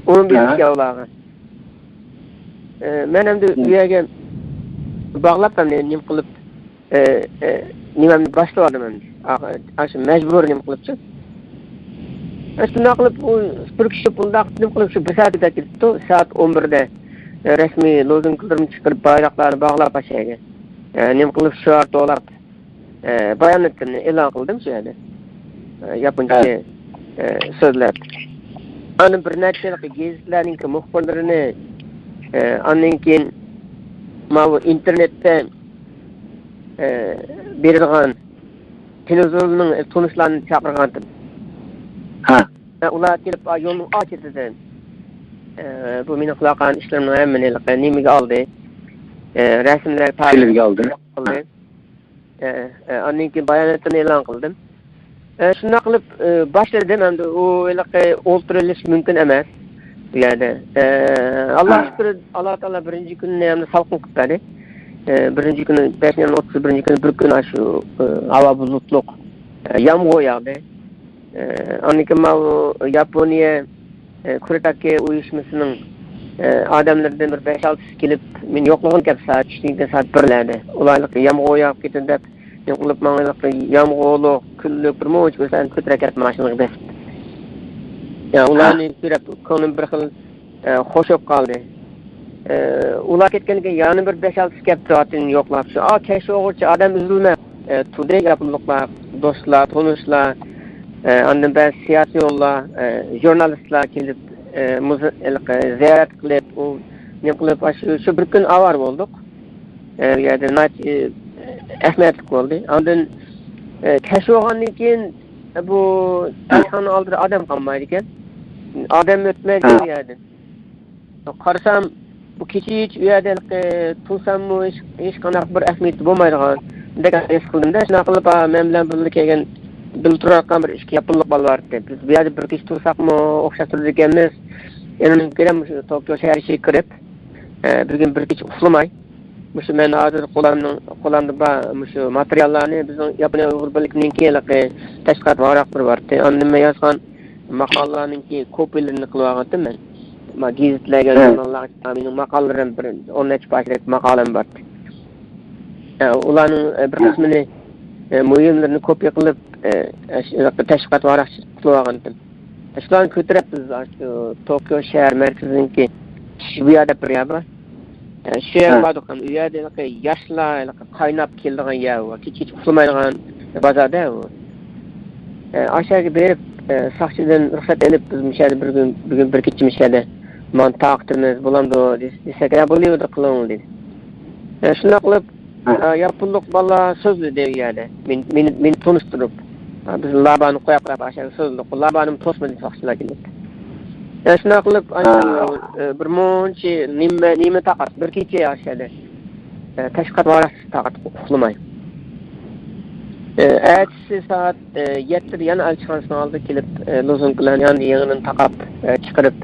ئۇنى بېرىشكە ئۇلارغا. مەن ئەمدى ئۇ يەرگە باغلاپ، ئەمدى نېمە قىلىپ، نېمەمنى باشلىۋالدىم ئەمدى. ئاشۇ مەجبۇر نېمە قىلىپچۇ. شۇنداق قىلىپ، ئۇ بىر كىشى بۇنداق نېمە قىلىپ، شۇ بىر سائەت ئۆتۈپ كېتىپتۇ. سائەت ئون بىردە، ئە، رەسمىي لوزۇنكىلىرىمنى چىقىرىپ، بايراقلارنى باغلاپ، ئاشۇ يەرگە، ئە، نېمە قىلىپ، شوئار توۋلاپ، ئە، باياناتىمنى ئېلان قىلدىم شۇ يەردە. ئە، ياپونچە، ئە، سۆزلەپ. ئاندىن بىر نەچچە گېزىتلەرنىڭكى مۇخبىرلىرىنى، ئە، ئاندىن كېيىن ماۋۇ ئىنتېرنېتتە، ئە، بېرىدىغان تېلېۋىزورنىڭ تونۇشلارنى چاقىرغانتىم. ھە. ئۇلار كېلىپ، ئا، يولنىڭ ئا چېتىدىن، ئە، بۇ مېنىڭ قىلىۋاتقان ئىشلىرىمنىڭ ھەممىنى ھېلىقى نېمىگە ئالدى. ئە، رەسىملەر، تارىخ تېلېۋىزورغا ئالدى. قىلدى. ئە، ئە، ئاندىن كېيىن باياناتنى ئېلان قىلدىم. ئە، شۇنداق قىلىپ، ئە، باشلىدىم. ئەمدى ئۇ ھېلىقى ئولتۇرۇۋېلىش مۇمكىن ئەمەس بۇ يەردە. ئە، ئاللاھقا شۈكۈر، ئاللا تائالا بىرىنچى كۈنىنى ئەمدى سالقىن قىلىپ بەردى. ئە، بىرىنچى كۈنى، بەشىنچى ئاينىڭ ئوتتۇز بىرىنچى كۈنى بىر كۈن ئاشۇ، ئە، ھاۋا بۇلۇتلۇق، ئە، يامغۇر ياغدى. ئە، ئاندىن كېيىن ماۋۇ ياپونىيە، ئە، كۇرېتاكې ئۇيۇشمىسىنىڭ، ئە، ئادەملىرىدىن بىر بەش-ئالتىسى كېلىپ، مېنى يوقلىغىلى كەپتۇ سائەت ئۈچتىن كېيىن سائەت بىرلەردە. ئۇلار يامغۇر ياغىپ كېتىدۇ دەپ، نېمە قىلىپ ماڭا يامغۇرلۇق، كۈنلۈك بىر مۇنچە كۆسەن كۆتۈرۈپ كەتتى ماشىنىغا بېسىپ. يا، ئۇلارنى كۆرۈپ كۆڭلۈم بىر خىل، ئە، خوش بولۇپ قالدى. ئە، ئۇلار كەتكەندىن كېيىن يەنە بىر بەش-ئالتىسى كەپتۇ ئاتىنى يوقلاپ. شۇ، ئا، كەچ بولغۇچە ئادەم ئۈزۈلمەي، ئە، تۇردى ياپونلۇقلار، دوستلار، تونۇشلار، ئە، ئاندىن بەزى سىياسىيونلار، ئە، ژۇرنالىستلار كېلىپ، ئە، مۇز-، ھېلىقى زىيارەت قىلىپ، ئۇ نېمە قىلىپ، شۇ، شۇ بىر كۈن ئاۋارە بولدۇق. ئە، بۇ يەردە ناھايىتى، ئە، ئەھمىيەتلىك بولدى. ئاندىن، ئە، كەچ بولغاندىن كېيىن، ئە، بۇ ئىشخانىنىڭ ئالدىدا ئادەم قالمايدىكەن. ئادەم ئۆتمەيدىكەن بۇ يەردىن. قارىسام، بۇ كېچىچە ئۇ يەردە ھېلىقى تۇرساممۇ ھېچ، ھېچقانداق بىر ئەھمىيىتى بولمايدىغاندەك ھېس قىلدىم-دە. شۇنداق قىلىپ، ھا، مەن بىلەن بىللە كەلگەن، بىللە تۇرۇۋاتقان بىر ئىككى ياپونلۇق بالا بار ئىدى. بىز بۇ يەردە بىر كېچە تۇرساقمۇ ئوخشاش تۇرىدىكەنمىز. ئېنىڭكىدىن مۇشۇ توكيو شەھەرچىگە كىرىپ، ئە، بۈگۈن بىر كېچە ئۇخلىماي، مۇشۇ مەن ھازىر قولۇمنىڭ، قولۇمدا بار مۇشۇ ماتېرىياللارنى بىزنىڭ ياپونىيە ئۇيغۇر بىرلىكىنىڭكى ھېلىقى تەشۋىقات ۋاراقلىرى بار ئىدى. ئاندىن مەن يازغان ماقالىلەرنىڭكى كوپىيلىرىنى قىلىۋالغانتىم مەن. ما گېزىتلەرگە، ھە، ژۇرناللارغا مېنىڭ ماقالىلىرىم بىر ئون نەچچە پارچىلىق ماقالەم بار ئىدى. ئە، ئۇلارنىڭ، ئە، بىر قىسمىنى، ئە، مۇھىملىرىنى كوپىيە قىلىپ، ئە، ئە، شۇ تەشۋىقات ۋاراقچىسى قىلىۋالغانتىم. شۇلارنى كۆتۈرۈپ بىز ئاشۇ توكيو شەھەر مەركىزىنىڭكى شىبۇيا دەپ بىر يەر بار. شۇ يەرگە، ھە، باردۇق. ئۇ يەردە ھېلىقى ياشلار ھېلىقى قايناپ كېلىدىغان يەر بار. كېچە-كېچە ئۇخلىمايدىغان بازار-دە ئۇ. ئاشۇ يەرگە بېرىپ، ساقچىدىن رۇخسەت ئېلىپ، بىز مۇشۇ يەردە بىر كۈن، بۈگۈن بىر كېچە مۇشۇ يەردە مانا تاقىتىمىز بولامدۇ دېسەك، يا بولۇۋېرىدۇ، قىلىڭ دېدى. ئە، شۇنداق قىلىپ، ھە. ئە، ياپونلۇق بالىلار سۆزلىدى ئۇ يەردە. مېنى، مېنى، مېنى تونۇشتۇرۇپ. ئە، بىز لابانى قويۇپ قويۇپ ئاشۇ يەردە سۆزلىدۇق. لابانىمۇ توسمىدى ساقچىلار كېلىپ. ئە، شۇنداق قىلىپ، ئاشۇ، ھە. ئە، بىر مۇنچە نېمە، نېمە تاقات، بىر كېچە ئاشۇ يەردە. ئە، تەشۋىقات ۋارىسى تاقات ئۇخلىماي. ئە، ئەتىسى سائەت، ئە، يەتتىدە يەنە ئەلچىخانىسىنىڭ ئالدىغا كېلىپ، ئە، لوزۇنكىلارنى يەنە يېڭىدىن تاقاپ، ئە، چىقىرىپ،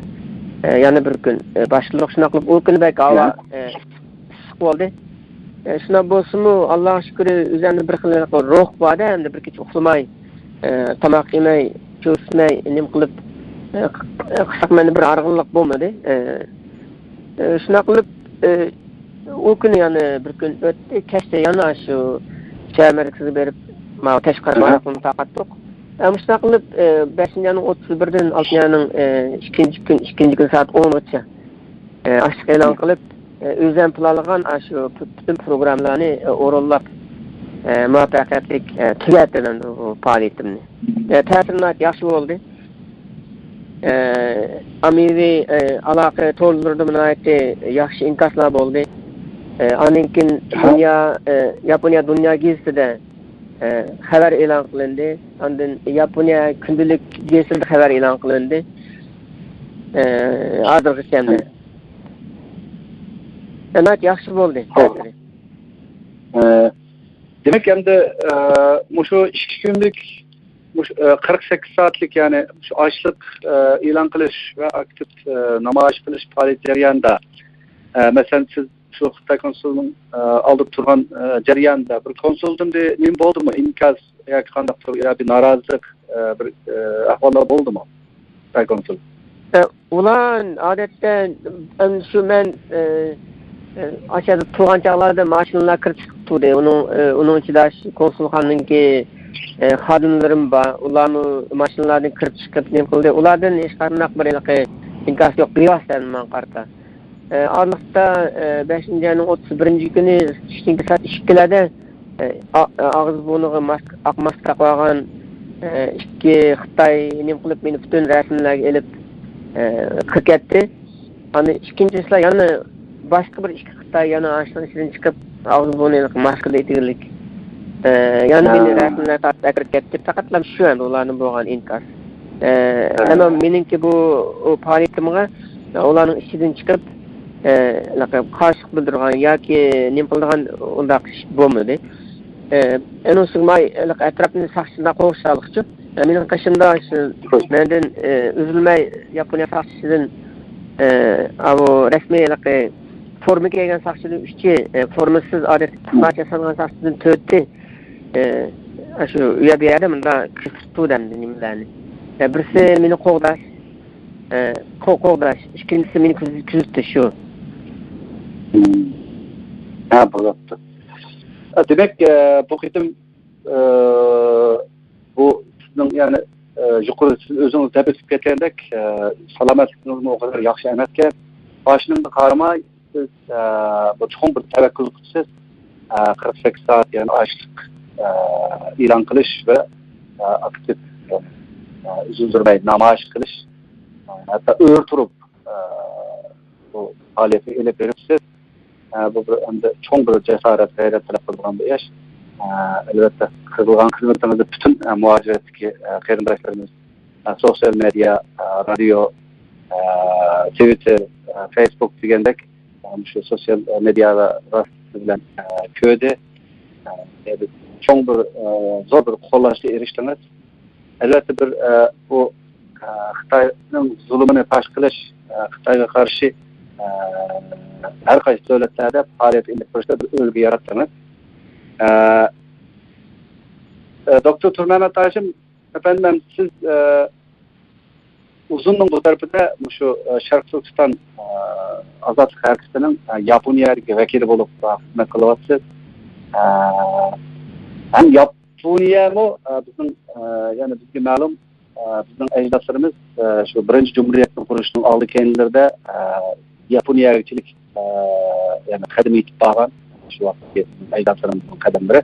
ئە، يەنە بىر كۈن، ئە، باشلىدۇق. شۇنداق قىلىپ ئۇ كۈنى بەك ھاۋا، يا. ئە، ئىسسىق بولدى. ئە، شۇنداق بولسىمۇ، ئاللاغا شۈكرى، ئۆزۈمدە بىر خىل روھ بار-دە، ئەمدى بىر كېچە ئۇخلىماي، ئە، تاماق يېمەي، چۆرۈشمەي، نېمە قىلىپ، ئە، قىساق مەندە بىر ھارغىنلىق بولمىدى. ئە، ئە، شۇنداق قىلىپ، ئە، ئۇ كۈنى يەنە بىر كۈن ئۆتتى. كەچتە يەنە شۇ شەھەر مەركىزىگە بېرىپ، ماۋۇ تەشۋىقات ئاھا. ۋاراقلىرىنى تارقاتتۇق. ئە، مۇشۇنداق قىلىپ، ئە، بەشىنچى ئاينىڭ ئوتتۇز بىرىدىن ئالتىنچى ئاينىڭ، ئە، ئىككىنچى كۈن، ئىككىنچى كۈن سائەت ئونغىچە، ئە، ئاشلىق ئېلان قىلىپ، ئە، ئۆزۈم پىلانلىغان ئاشۇ پۈتۈن پروگراممىلارنى، ئە، ئورۇنلاپ، ئە، مۇۋەپپەقىيەتلىك، ئە، تۈگەتتىم ئەمدى بۇ پائالىيىتىمنى. ئە، تەسىرى ناھايىتى ياخشى بولدى. ئە، ئاممىۋى، ئە، ئالاقە تورلىرىدا ناھايىتى ياخشى ئىنكاسلار بولدى. ئە، ئاندىن كېيىن دۇنيا، ئە، ياپونىيە دۇنيا گېزىتىدە، ئە، خەۋەر ئېلان قىلىندى. ئاندىن ياپونىيە كۈندىلىك گېزىتىدە خەۋەر ئېلان قىلىندى. ئە، ھازىرغىچە ئەمدى. ئە، ناھايىتى ياخشى بولدى. ئە، دېمەك، ئەمدى، ئە، مۇشۇ ئىككى كۈنلۈك مۇشۇ، ئە، قىرىق سەككىز سائەتلىك، يەنى مۇشۇ ئاشلىق، ئە، ئېلان قىلىش ۋە ئاكتىپ، ئە، نامايىش قىلىش پائالىيىتى جەريانىدا، ئە، مەسىلەن، سىز شۇ خىتاي كونسۇلىنىڭ، ئە، ئالدىدا تۇرغان، ئە، جەرياندا بىر كونسۇلدىن بىر نېمە بولدىمۇ؟ ئىنكاس ياكى قانداقتۇر، يا بىر نارازىلىق، ئە، بىر، ئە، ئەھۋاللار بولدىمۇ خىتاي كونسۇل؟ ئە، ئۇلار ئادەتتە، ئەم، شۇ مەن، ئە، ئە، ئاشۇ يەردە تۇرغان چاغلاردا ماشىنىلار كىرىپ چىقىپ تۇردى. ئۇنىڭ، ئە، ئۇنىڭ ئىچىدە شۇ كونسۇلخانىنىڭكى، ئە، خادىملىرىمۇ بار. ئۇلارمۇ ماشىنىلاردىن كىرىپ چىقىپ نېمە قىلدى. ئۇلاردىن ھېچقانداق بىر ھېلىقى ئىنكاس يوق، بىۋاسىتە ماڭا قارىتا. ئە، ئارىلىقتا، ئە، بەشىنچى ئاينىڭ ئوتتۇز بىرىنچى كۈنى چۈشتىن كېيىن سائەت ئىككىلەردە، ئە، ئا-، ئاغزى بۇرنىغا ماسك-، ئاق ماسكا تاقىۋالغان، ئە، ئىككى خىتاي نېمە قىلىپ، مېنى پۈتۈن رەسىملەرگە ئېلىپ، ئە، قىلىپ كەتتى. ئاندىن ئىككىنچىسىلا يەنە باشقا بىر ئىككى خىتاي يەنە ئاشۇنىڭ ئىچىدىن چىقىپ، ئاغزى بۇرنى ماسكىدا ئېتىگىلىك. ئە، يەنە مېنى ھە. رەسىملەر تارتىپ ئەكىرىپ كەتتى. پەقەتلا شۇ ئەمدى ئۇلارنىڭ بولغان ئىنكاس. ئە، ھە. ئەمما مېنىڭكى بۇ، ئۇ پائالىيىتىمغا ئۇلارنىڭ ئىچىدىن چىقىپ، ئە، قارشىلىق بىلدۈرىدىغان ياكى نېمە قىلىدىغان ئۇنداق ئىش بولمىدى. ئە، ئۇنىڭ ئۈستىگە ماي ئەتراپنى ساقچىلار قورشاپ ئالغۇچۇ. ئە، مېنىڭ قېشىمدا شۇ مەندىن، ئە، ئۈزۈلمەي ياپونىيە ساقچىسىدىن، ئە، ئاۋۇ رەسمىي ھېلىقى فورما كىيگەن ساقچىدىن ئۈچى، ئە، فورمىسىز ئادەتتە پۇختا ياسالغان ساقچىدىن تۆتى، ئە، شۇ ئۇ يەر بۇ يەردە مۇنداق كۆرسىتىپ تۇردى ئەمدى نېمىلەرنى. ئە، بىرسى مېنى قوغداش، ئە، قو-، قوغداش، ئىككىنچىسى مېنى كۆز-، كۆزىتىش شۇ. ھە، بولۇپتۇ. ئە، دېمەك، ئە، بۇ قېتىم، ئە، بۇ سىزنىڭ، يەنى، ئە، يۇقىرىدا سىز ئۆزىڭىز دەپ ئۆتۈپ كەتكەندەك، ئە، سالامەتلىكىڭىزمۇ ئۇ قەدەر ياخشى ئەمەسكەن. باشىنىڭغا قارىماي، سىز، ئە، بۇ چوڭ بىر تەۋەككۈل قىپسىز. ئە، قىرىق سەككىز سائەت، يەنى ئاشلىق، ئە، ئېلان قىلىش ۋە، ئە، ئاكتىپ، ئە، ئۈزۈلدۈرمەي نامايىش قىلىش، ئە، ھەتتا ئۆرە تۇرۇپ، ئە، بۇ پائالىيەتنى ئېلىپ بېرىپسىز. ئە، بۇ بىر ئەمدى چوڭ بىر جاسارەت، غەيرەت تەلەپ قىلىدىغان بىر ئىش. ئە، ئەلۋەتتە، قىلغان خىزمىتىڭىزنى پۈتۈن، ئە، مۇھاجىرەتتىكى، ئە، قېرىنداشلىرىمىز، ئە، سوتسىيال مېدىيا، ئە، رادىيو، ئە، تىۋىتتېر، ئە، فېيسبۇك دېگەندەك، ئە، مۇشۇ سوتسىيال مېدىيا راستىسى بىلەن، ئە، كۆردى. ئە، چوڭ بىر، ئە، زور بىر قوللاشقا ئېرىشتىڭىز. ئەلۋەتتە، بىر، ئە، بۇ، ئە، خىتاينىڭ زۇلۇمىنى پاش قىلىش، ئە، خىتايغا قارشى، ئە، ھەر قايسى دۆلەتلەردە پائالىيەت ئېلىپ بېرىشتا بىر ئۈلگە ياراتتىڭىز. ئە، ئە، دوكتور تۇرمەمەت ھاشىم ئەپەندىم، سىز، ئە، ئۇزۇننىڭ بۇ تەرىپىدە مۇشۇ، ئە، شەرقىي تۈركىستان، ئە، ئازادلىق ھەرىكىتىنىڭ، ئە، ياپونىيەدىكى ۋەكىلى بولۇپ، ئە، خىزمەت قىلىۋاتىسىز. ئە، ھەم ياپونىيەمۇ، ئە، بىزنىڭ، ئە، يەنى بىزگە مەلۇم، ئە، بىزنىڭ ئەجدادلىرىمىز، ئە، شۇ بىرىنچى جۇمھۇرىيەتنى قۇرۇشنىڭ ئالدى كەينىلىرىدە، ئە، ياپونىيەگىچىلىك، ئە، يەنى قەدەم يېتىپ بارغان، شۇ ۋاقىتتىكى ئەجدادلىرىمىزنىڭ قەدەملىرى.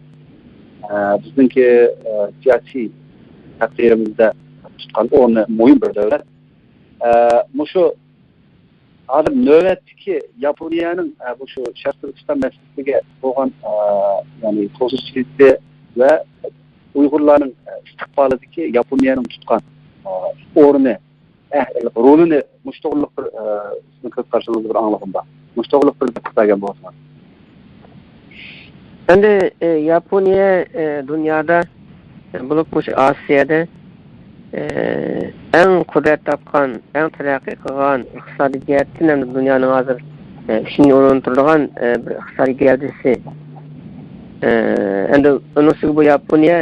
ئە، بىزنىڭكى، ئە، سىياسىي تەقدىرىمىزدە تۇتقان ئورنى مۇھىم بىر دۆلەت. ئە، مۇشۇ ھازىر نۆۋەتتىكى ياپونىيەنىڭ، ئە، بۇ شۇ شەرقىي تۈركىستان مەسىلىسىگە بولغان، ئە، يەنى پوزىتسىيىسى ۋە ئۇيغۇرلارنىڭ، ئە، ئىستىقبالىدىكى ياپونىيەنىڭ تۇتقان، ئە، ئورنى، ئە، رولىنى مۇشۇ توغرىلىق بىر، ئە، سىزنىڭ كۆز قارىشىڭىزدا بىر ئاڭلىغۇم بار. مۇشۇ توغرىلىق بىر دىققەت بەرگەن بولسىڭىز. ئەمدى، ئە، ياپونىيە، ئە، دۇنيادا، ئە، بولۇپ مۇشۇ ئاسىيادا، ئە، ئەڭ قۇدرەت تاپقان، ئەڭ تەرەققىي قىلغان، ئىقتىسادىي جەھەتتىن ھەم دۇنيانىڭ ھازىر، ئە، ئۈچىنچى ئورۇندا تۇرىدىغان، ئە، بىر ئىقتىسادىي گەۋدىسى. ئە، ئەمدى ئۇنىڭ ئۈستىگە بۇ ياپونىيە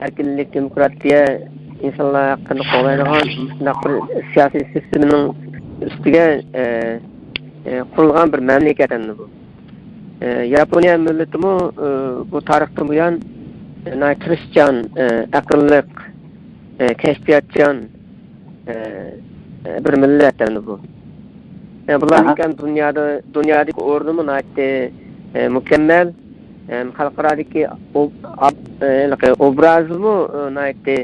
ئەركىنلىك، دېموكراتىيە، ئىنسانلار ھەققىنى قوغدايدىغان شۇنداق بىر سىياسىي سىستېمىنىڭ ئۈستىگە، ئە، ئە، قۇرۇلغان بىر مەملىكەت ئەمدى بۇ. ئە، ياپونىيە مىللىتىمۇ، ئە، بۇ تارىختىن بۇيان، ئە، ناھايىتى تىرىشچان، ئە، ئەقىللىق، ئە، كەشپىياتچان، ئە، ئە، بىر مىللەت ئەمدى بۇ. ئە، بۇلارنىڭكى ئەمدى دۇنيادا، دۇنيادىكى ئورنىمۇ ناھايىتى، ئە، مۇكەممەل. ئەم، خەلقئارادىكى ئوب-، ئاب-، ئە، ھېلىقى ئوبرازىمۇ، ئە، ناھايىتى،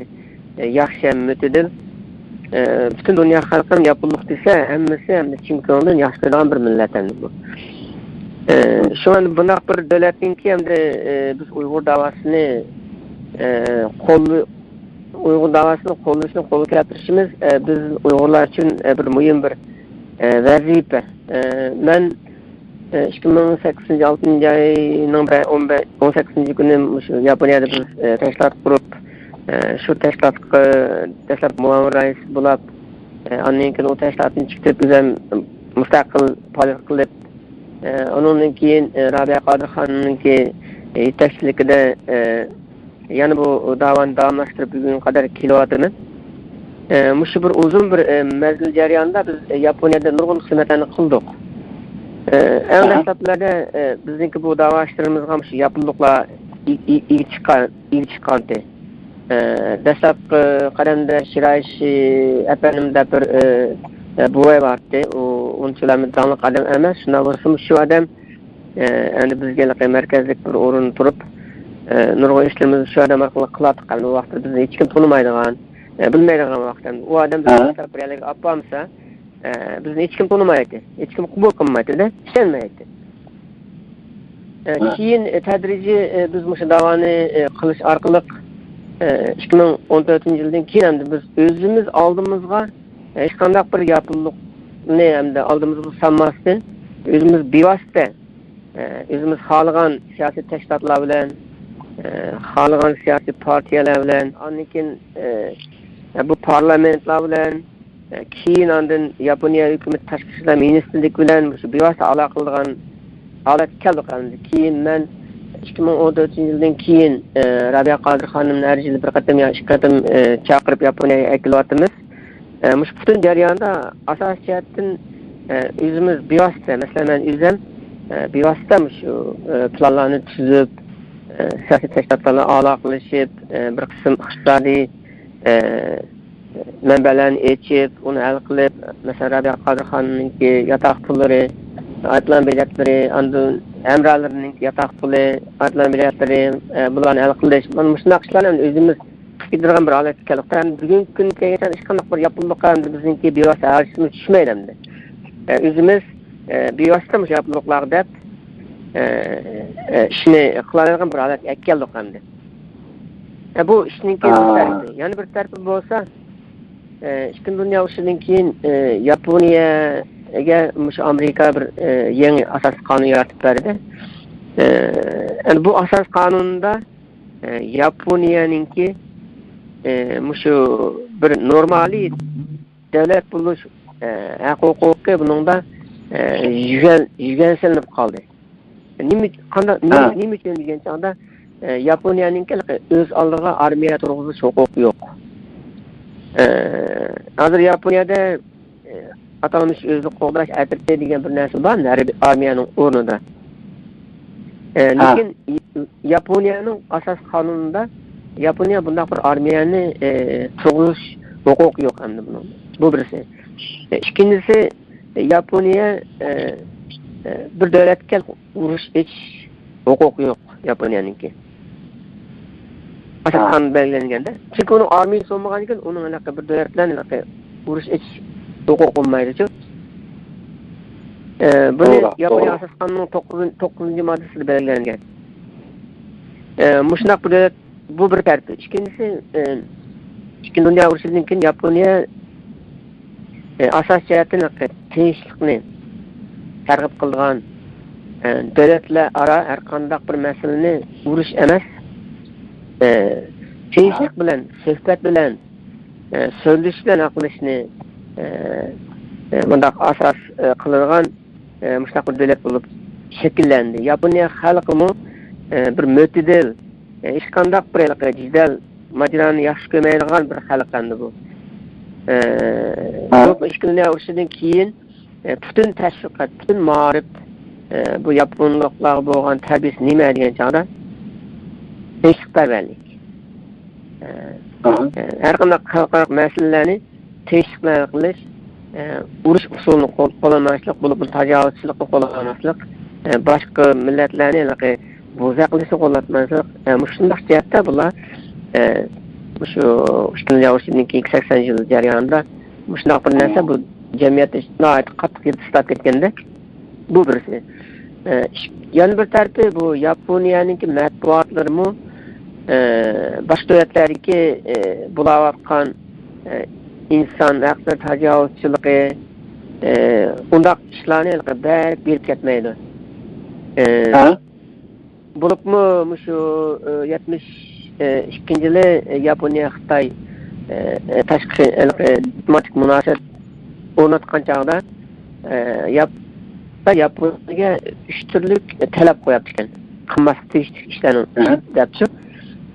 ئە، ياخشى ھەم مۆتىدىل. ئە، پۈتۈن دۇنيا خەلقى ياپونلۇق دېسە، ھەممىسى ھەمدە چىن كۆڭلىدىن ياخشى كۆرىدىغان بىر مىللەت ئەمدى بۇ. ئە، شۇڭا ئەمدى بۇنداق بىر دۆلەتنىڭكى ئەمدى، ئە، بىز ئۇيغۇر داۋاسىنى، ئە، قول-، ئۇيغۇر داۋاسىنى قوللىشىنى قولغا كەلتۈرۈشىمىز، ئە، بىز ئۇيغۇرلار ئۈچۈن، ئە، بىر مۇھىم بىر، ئە، ۋەزىپە. ئە، مەن ئىككى مىڭ سەككىزىنچى، ئالتىنچى ئاينىڭ بە-، ئون بە-، ئون سەككىزىنچى كۈنى مۇشۇ ياپونىيەدە بىر، ئە، تەشكىلات قۇرۇپ، ئە، شۇ تەشكىلاتقا دەسلەپ مۇئاۋىن رەئىس بولاپ، ئە، ئاندىن كېيىن ئۇ تەشكىلاتتىن چىقىپ ئۆزۈم مۇستەقىل پائالىيەت قىلىپ، ئە، ئۇنىڭدىن كېيىن، ئە، رابىيە قادىر خانىمنىڭكى، ئە، يېتەكچىلىكىدە، ئە، يەنە بۇ داۋانى داۋاملاشتۇرۇپ بۈگۈنگە قەدەر كېلىۋاتىمەن. ئە، مۇشۇ بىر ئۇزۇن بىر، ئە، مەزگىل جەريانىدا بىز، ئە، ياپونىيەدە نۇرغۇن خىزمەتلەرنى قىلدۇق. ئە، ئەڭ دەسلەپلەردە، ئە، بىزنىڭكى بۇ داۋا ئىشلىرىمىزغا مۇشۇ ياپونلۇقلار ئىگ-، ئىگ-، ئىگە چىققان، ئىگە چىققانتى. ئە، دەسلەپكى قەدەمدە شىرايشى ئەپەندىم دەپ بىر، ئە، ئە، بوۋاي بارتتى. ئۇ ئۇنچىۋالا داڭلىق ئادەم ئەمەس، شۇنداق بولسىمۇ شۇ ئادەم ئە، ئەمدى بىزگە ھېلىقى مەركەزلىك بىر ئورۇندا تۇرۇپ، ئە، نۇرغۇن ئىشلىرىمىزنى شۇ ئادەم ئارقىلىق قىلاتتۇق. ئەمدى ئۇ ۋاقىتتا بىزنى ھېچكىم تونۇمايدىغان، ئە، بىلمەيدىغان ۋاقىت. ئەمدى ئۇ ئادەم بىزنى بىر يەرلەرگە ئاپارمىسا، ئە، بىزنى ھېچكىم تونۇمايتتى، ھېچكىم قوبۇل قىلمايتتى-دە، ئىشەنمەيتتى. ئە، كېيىن، ئە، تەدرىجىي، ئە، بىز مۇشۇ داۋانى، ئە، قىلىش ئارقىلىق، ئە، ئىككى مىڭ ئون تۆتىنچى يىلدىن كېيىن ئەمدى بىز ئۆزىمىز ئالدىمىزغا، ئە، ھېچقانداق بىر ياپونلۇقنى ئەمدى ئالدىمىزغا سالماستىن، ئۆزىمىز بىۋاسىتە ئۆزىمىز خالىغان سىياسىي تەشكىلاتلار بىلەن، خالىغان سىياسىي پارتىيەلەر بىلەن، ئاندىن كېيىن بۇ پارلامېنتلار بىلەن، كېيىن ئاندىن ياپونىيە ھۆكۈمىتى تاشقى ئىشلار مىنىستىرلىكى بىلەن مۇشۇ بىۋاسىتە ئالاقە قىلىدىغان ھالەتكە كەلدۇق ئەمدى. كېيىن مەن ئىككى مىڭ ئون تۆتىنچى يىلدىن كېيىن، رابىيە قادىر خانىمنى ھەر يىلى بىر قېتىم يا ئىككى قېتىم چاقىرىپ ياپونىيەگە ئەكېلىۋاتىمىز. ئە، مۇشۇ پۈتۈن جەرياندا ئاساسىي جەھەتتىن، ئە، ئۆزىمىز بىۋاسىتە، مەسىلەن، مەن ئۆزۈم، ئە، بىۋاسىتە مۇشۇ، ئە، پىلانلارنى تۈزۈپ، ئە، سىياسىي تەشكىلاتلار بىلەن ئالاقىلىشىپ، ئە، بىر قىسىم ئىقتىسادىي، ئە، مەنبەلەرنى ئېچىپ، ئۇنى ھەل قىلىپ، مەسىلەن، رابىيە قادىر خانىمنىڭكى ياتاق پۇللىرى، ئايروپىلان بېلەتلىرى، ئاندىن ھەمراھلىرىنىڭكى ياتاق پۇلى، ئايروپىلان بېلەتلىرى، ئە، بۇلارنى ھەل قىلىش، مانا مۇشۇنداق ئىشلارنى ئۆزىمىز كېتىدىغان بىر ھالەتكە كەلدۇق. ئەمدى بۈگۈنكى كۈنگە كەلگەندە ھېچقانداق بىر ياپونلۇققا ئەمدى بىزنىڭكى بىۋاسىتە ھاجىتىمىز چۈشمەيدۇ ئەمدى. ئە، ئۆزىمىز، ئە، بىۋاسىتە مۇشۇ ياپونلۇقلارغا دەپ، ئە، ئە، ئىشنى قىلالايدىغان بىر ھالەتكە ئەكەلدۇق ئەمدى. ئە، بۇ ئىشنىڭكى بىر تەرىپى. يەنە بىر تەرىپى بولسا، ئە، ئىككىنچى دۇنيا ئۇرۇشىدىن كېيىن، ئە، ياپونىيەگە مۇشۇ ئامېرىكا بىر، ئە، يېڭى ئاساسىي قانۇن يارىتىپ بەردى. ئە، ئەمدى بۇ ئاساسىي قانۇندا ئە، ياپونىيەنىڭكى، ئە، مۇشۇ بىر نورمالىي دۆلەت بولۇش، ئە، ھەق ھوقۇقى بۇنىڭدا، ئە، يۈگەن-، يۈگەنسىزلىنىپ قالدى. نېمە، قانداق، نېمە، نېمە ئۈچۈن دېگەن چاغدا، ئە، ياپونىيەنىڭكى ئۆز ئالدىغا ئارمىيە تۇرغۇزۇش ھوقۇقى يوق. ئە، ھازىر ياپونىيەدە ئاتالمىش ئۆزىنى قوغداش ئەترىتى دېگەن بىر نەرسە بار، ھەربىي ئارمىيەنىڭ ئورنىدا. ئە، لېكىن ياپونىيەنىڭ ئاساسىي قانۇنىدا ياپونىيە بۇنداق بىر ئارمىيەنى، ئە، تۇرغۇزۇش ھوقۇقى يوق ئەمدى بۇنىڭ. بۇ بىرسى. ئە، ئىككىنچىسى، ياپونىيە، ئە، ئە، بىر دۆلەتكە ئۇرۇش ئېچىش ھوقۇقى يوق ياپونىيەنىڭكى. ئاساسىي قانۇن بەلگىلەنگەندە. چۈنكى ئۇنىڭ ئارمىيىسى بولمىغاندىكىن، ئۇنىڭ ھېلىقى بىر دۆلەت بىلەن ھېلىقى ئۇرۇش ئېچىش ھوقۇقى بولمايدۇچۇ. ئە، بۇنى توغرا، ياپونىيە توغرا. ئاساسىي قانۇننىڭ توققۇزىنچى، توققۇزىنچى ماددىسىدا بەلگىلەنگەن. ئە، مۇشۇنداق بىر دۆلەت، بۇ بىر تەرىپى. ئىككىنچىسى، ئە، ئىككىنچى دۇنيا ئۇرۇشىدىن كېيىن ياپونىيە، ئە، ئاساسىي جەھەتتىن تىنچلىقنى تەرغىب قىلىدىغان، ئە، دۆلەتلەر ئارا ھەر قانداق بىر مەسىلىنى ئۇرۇش ئەمەس، ئە، تىنچلىق بىلەن، سۆھبەت بىلەن، ئە، سۆزلىشىش بىلەن ھەل قىلىشنى، ئە، ئە، مۇنداق ئاساس، ئە، قىلىدىغان، ئە، مۇشۇنداق بىر دۆلەت بولۇپ شەكىللەندى. ياپونىيە خەلقىمۇ، ئە، بىر مۆتىدىل، ئە، ھېچقانداق بىر ھېلىقى جېدەل، ماجىرانى ياخشى كۆرمەيدىغان بىر خەلق ئەمدى بۇ. ئە، ھە. بۇ ئىككىنچى دۇنيا ئۇرۇشىدىن كېيىن، ئە، پۈتۈن تەشۋىقات، پۈتۈن مائارىپ، ئە، بۇ ياپونلۇقلارغا بولغان تەربىيەسى نېمە دېگەن چاغدا، تىنچلىقپەرۋەرلىك. ئە، ئاھا. ئە، ھەر قانداق خەلقئارا مەسىلىلەرنى تىنچلىق بىلەن ھەل قىلىش، ئە، ئۇرۇش ئۇسۇلىنى قول-، قوللانماسلىق، بولۇپمۇ تاجاۋۇزچىلىقنى قوللانماسلىق، ئە، باشقا مىللەتلەرنى ھېلىقى بوزەك قىلىشنى قوللاتماسلىق، ئە، مۇشۇنداق جەھەتتە بۇلار، ئە، مۇشۇ ئىككىنچى دۇنيا ئۇرۇشىدىن كېيىنكى سەكسەن يىل جەريانىدا مۇشۇنداق بىر نەرسە بۇ جەمئىيەتتە ناھايىتى قاتتىق يىلتىز تارتىپ كەتكەندەك. بۇ بىرسى. ئە، ئىك-، يەنە بىر تەرىپى، بۇ ياپونىيەنىڭكى مەتبۇئاتلىرىمۇ، ئە، باشقا دۆلەتلەردىكى، ئە، بولاۋاتقان، ئە، ئىنسان ھەقلىرى تاجاۋۇزچىلىقى، ئە، ئۇنداق ئىشلارنى ھېلىقى بەك بېرىپ كەتمەيدۇ. ئە، ھە؟ بولۇپمۇ مۇشۇ، ئە، يەتمىش ئىككىنچى يىلى، ئە، ياپونىيە خىتاي، ئە، تاشقى ھېلىقى دىپلوماتىك مۇناسىۋەت ئورناتقان چاغدا، ئە، ياپ-، ياپونىيەگە ئۈچ تۈرلۈك تەلەپ قويۇپتىكەن. قىلماسلىق تېگىشلىك ئىشلارنىڭ، ئەھە. دەپچۇ.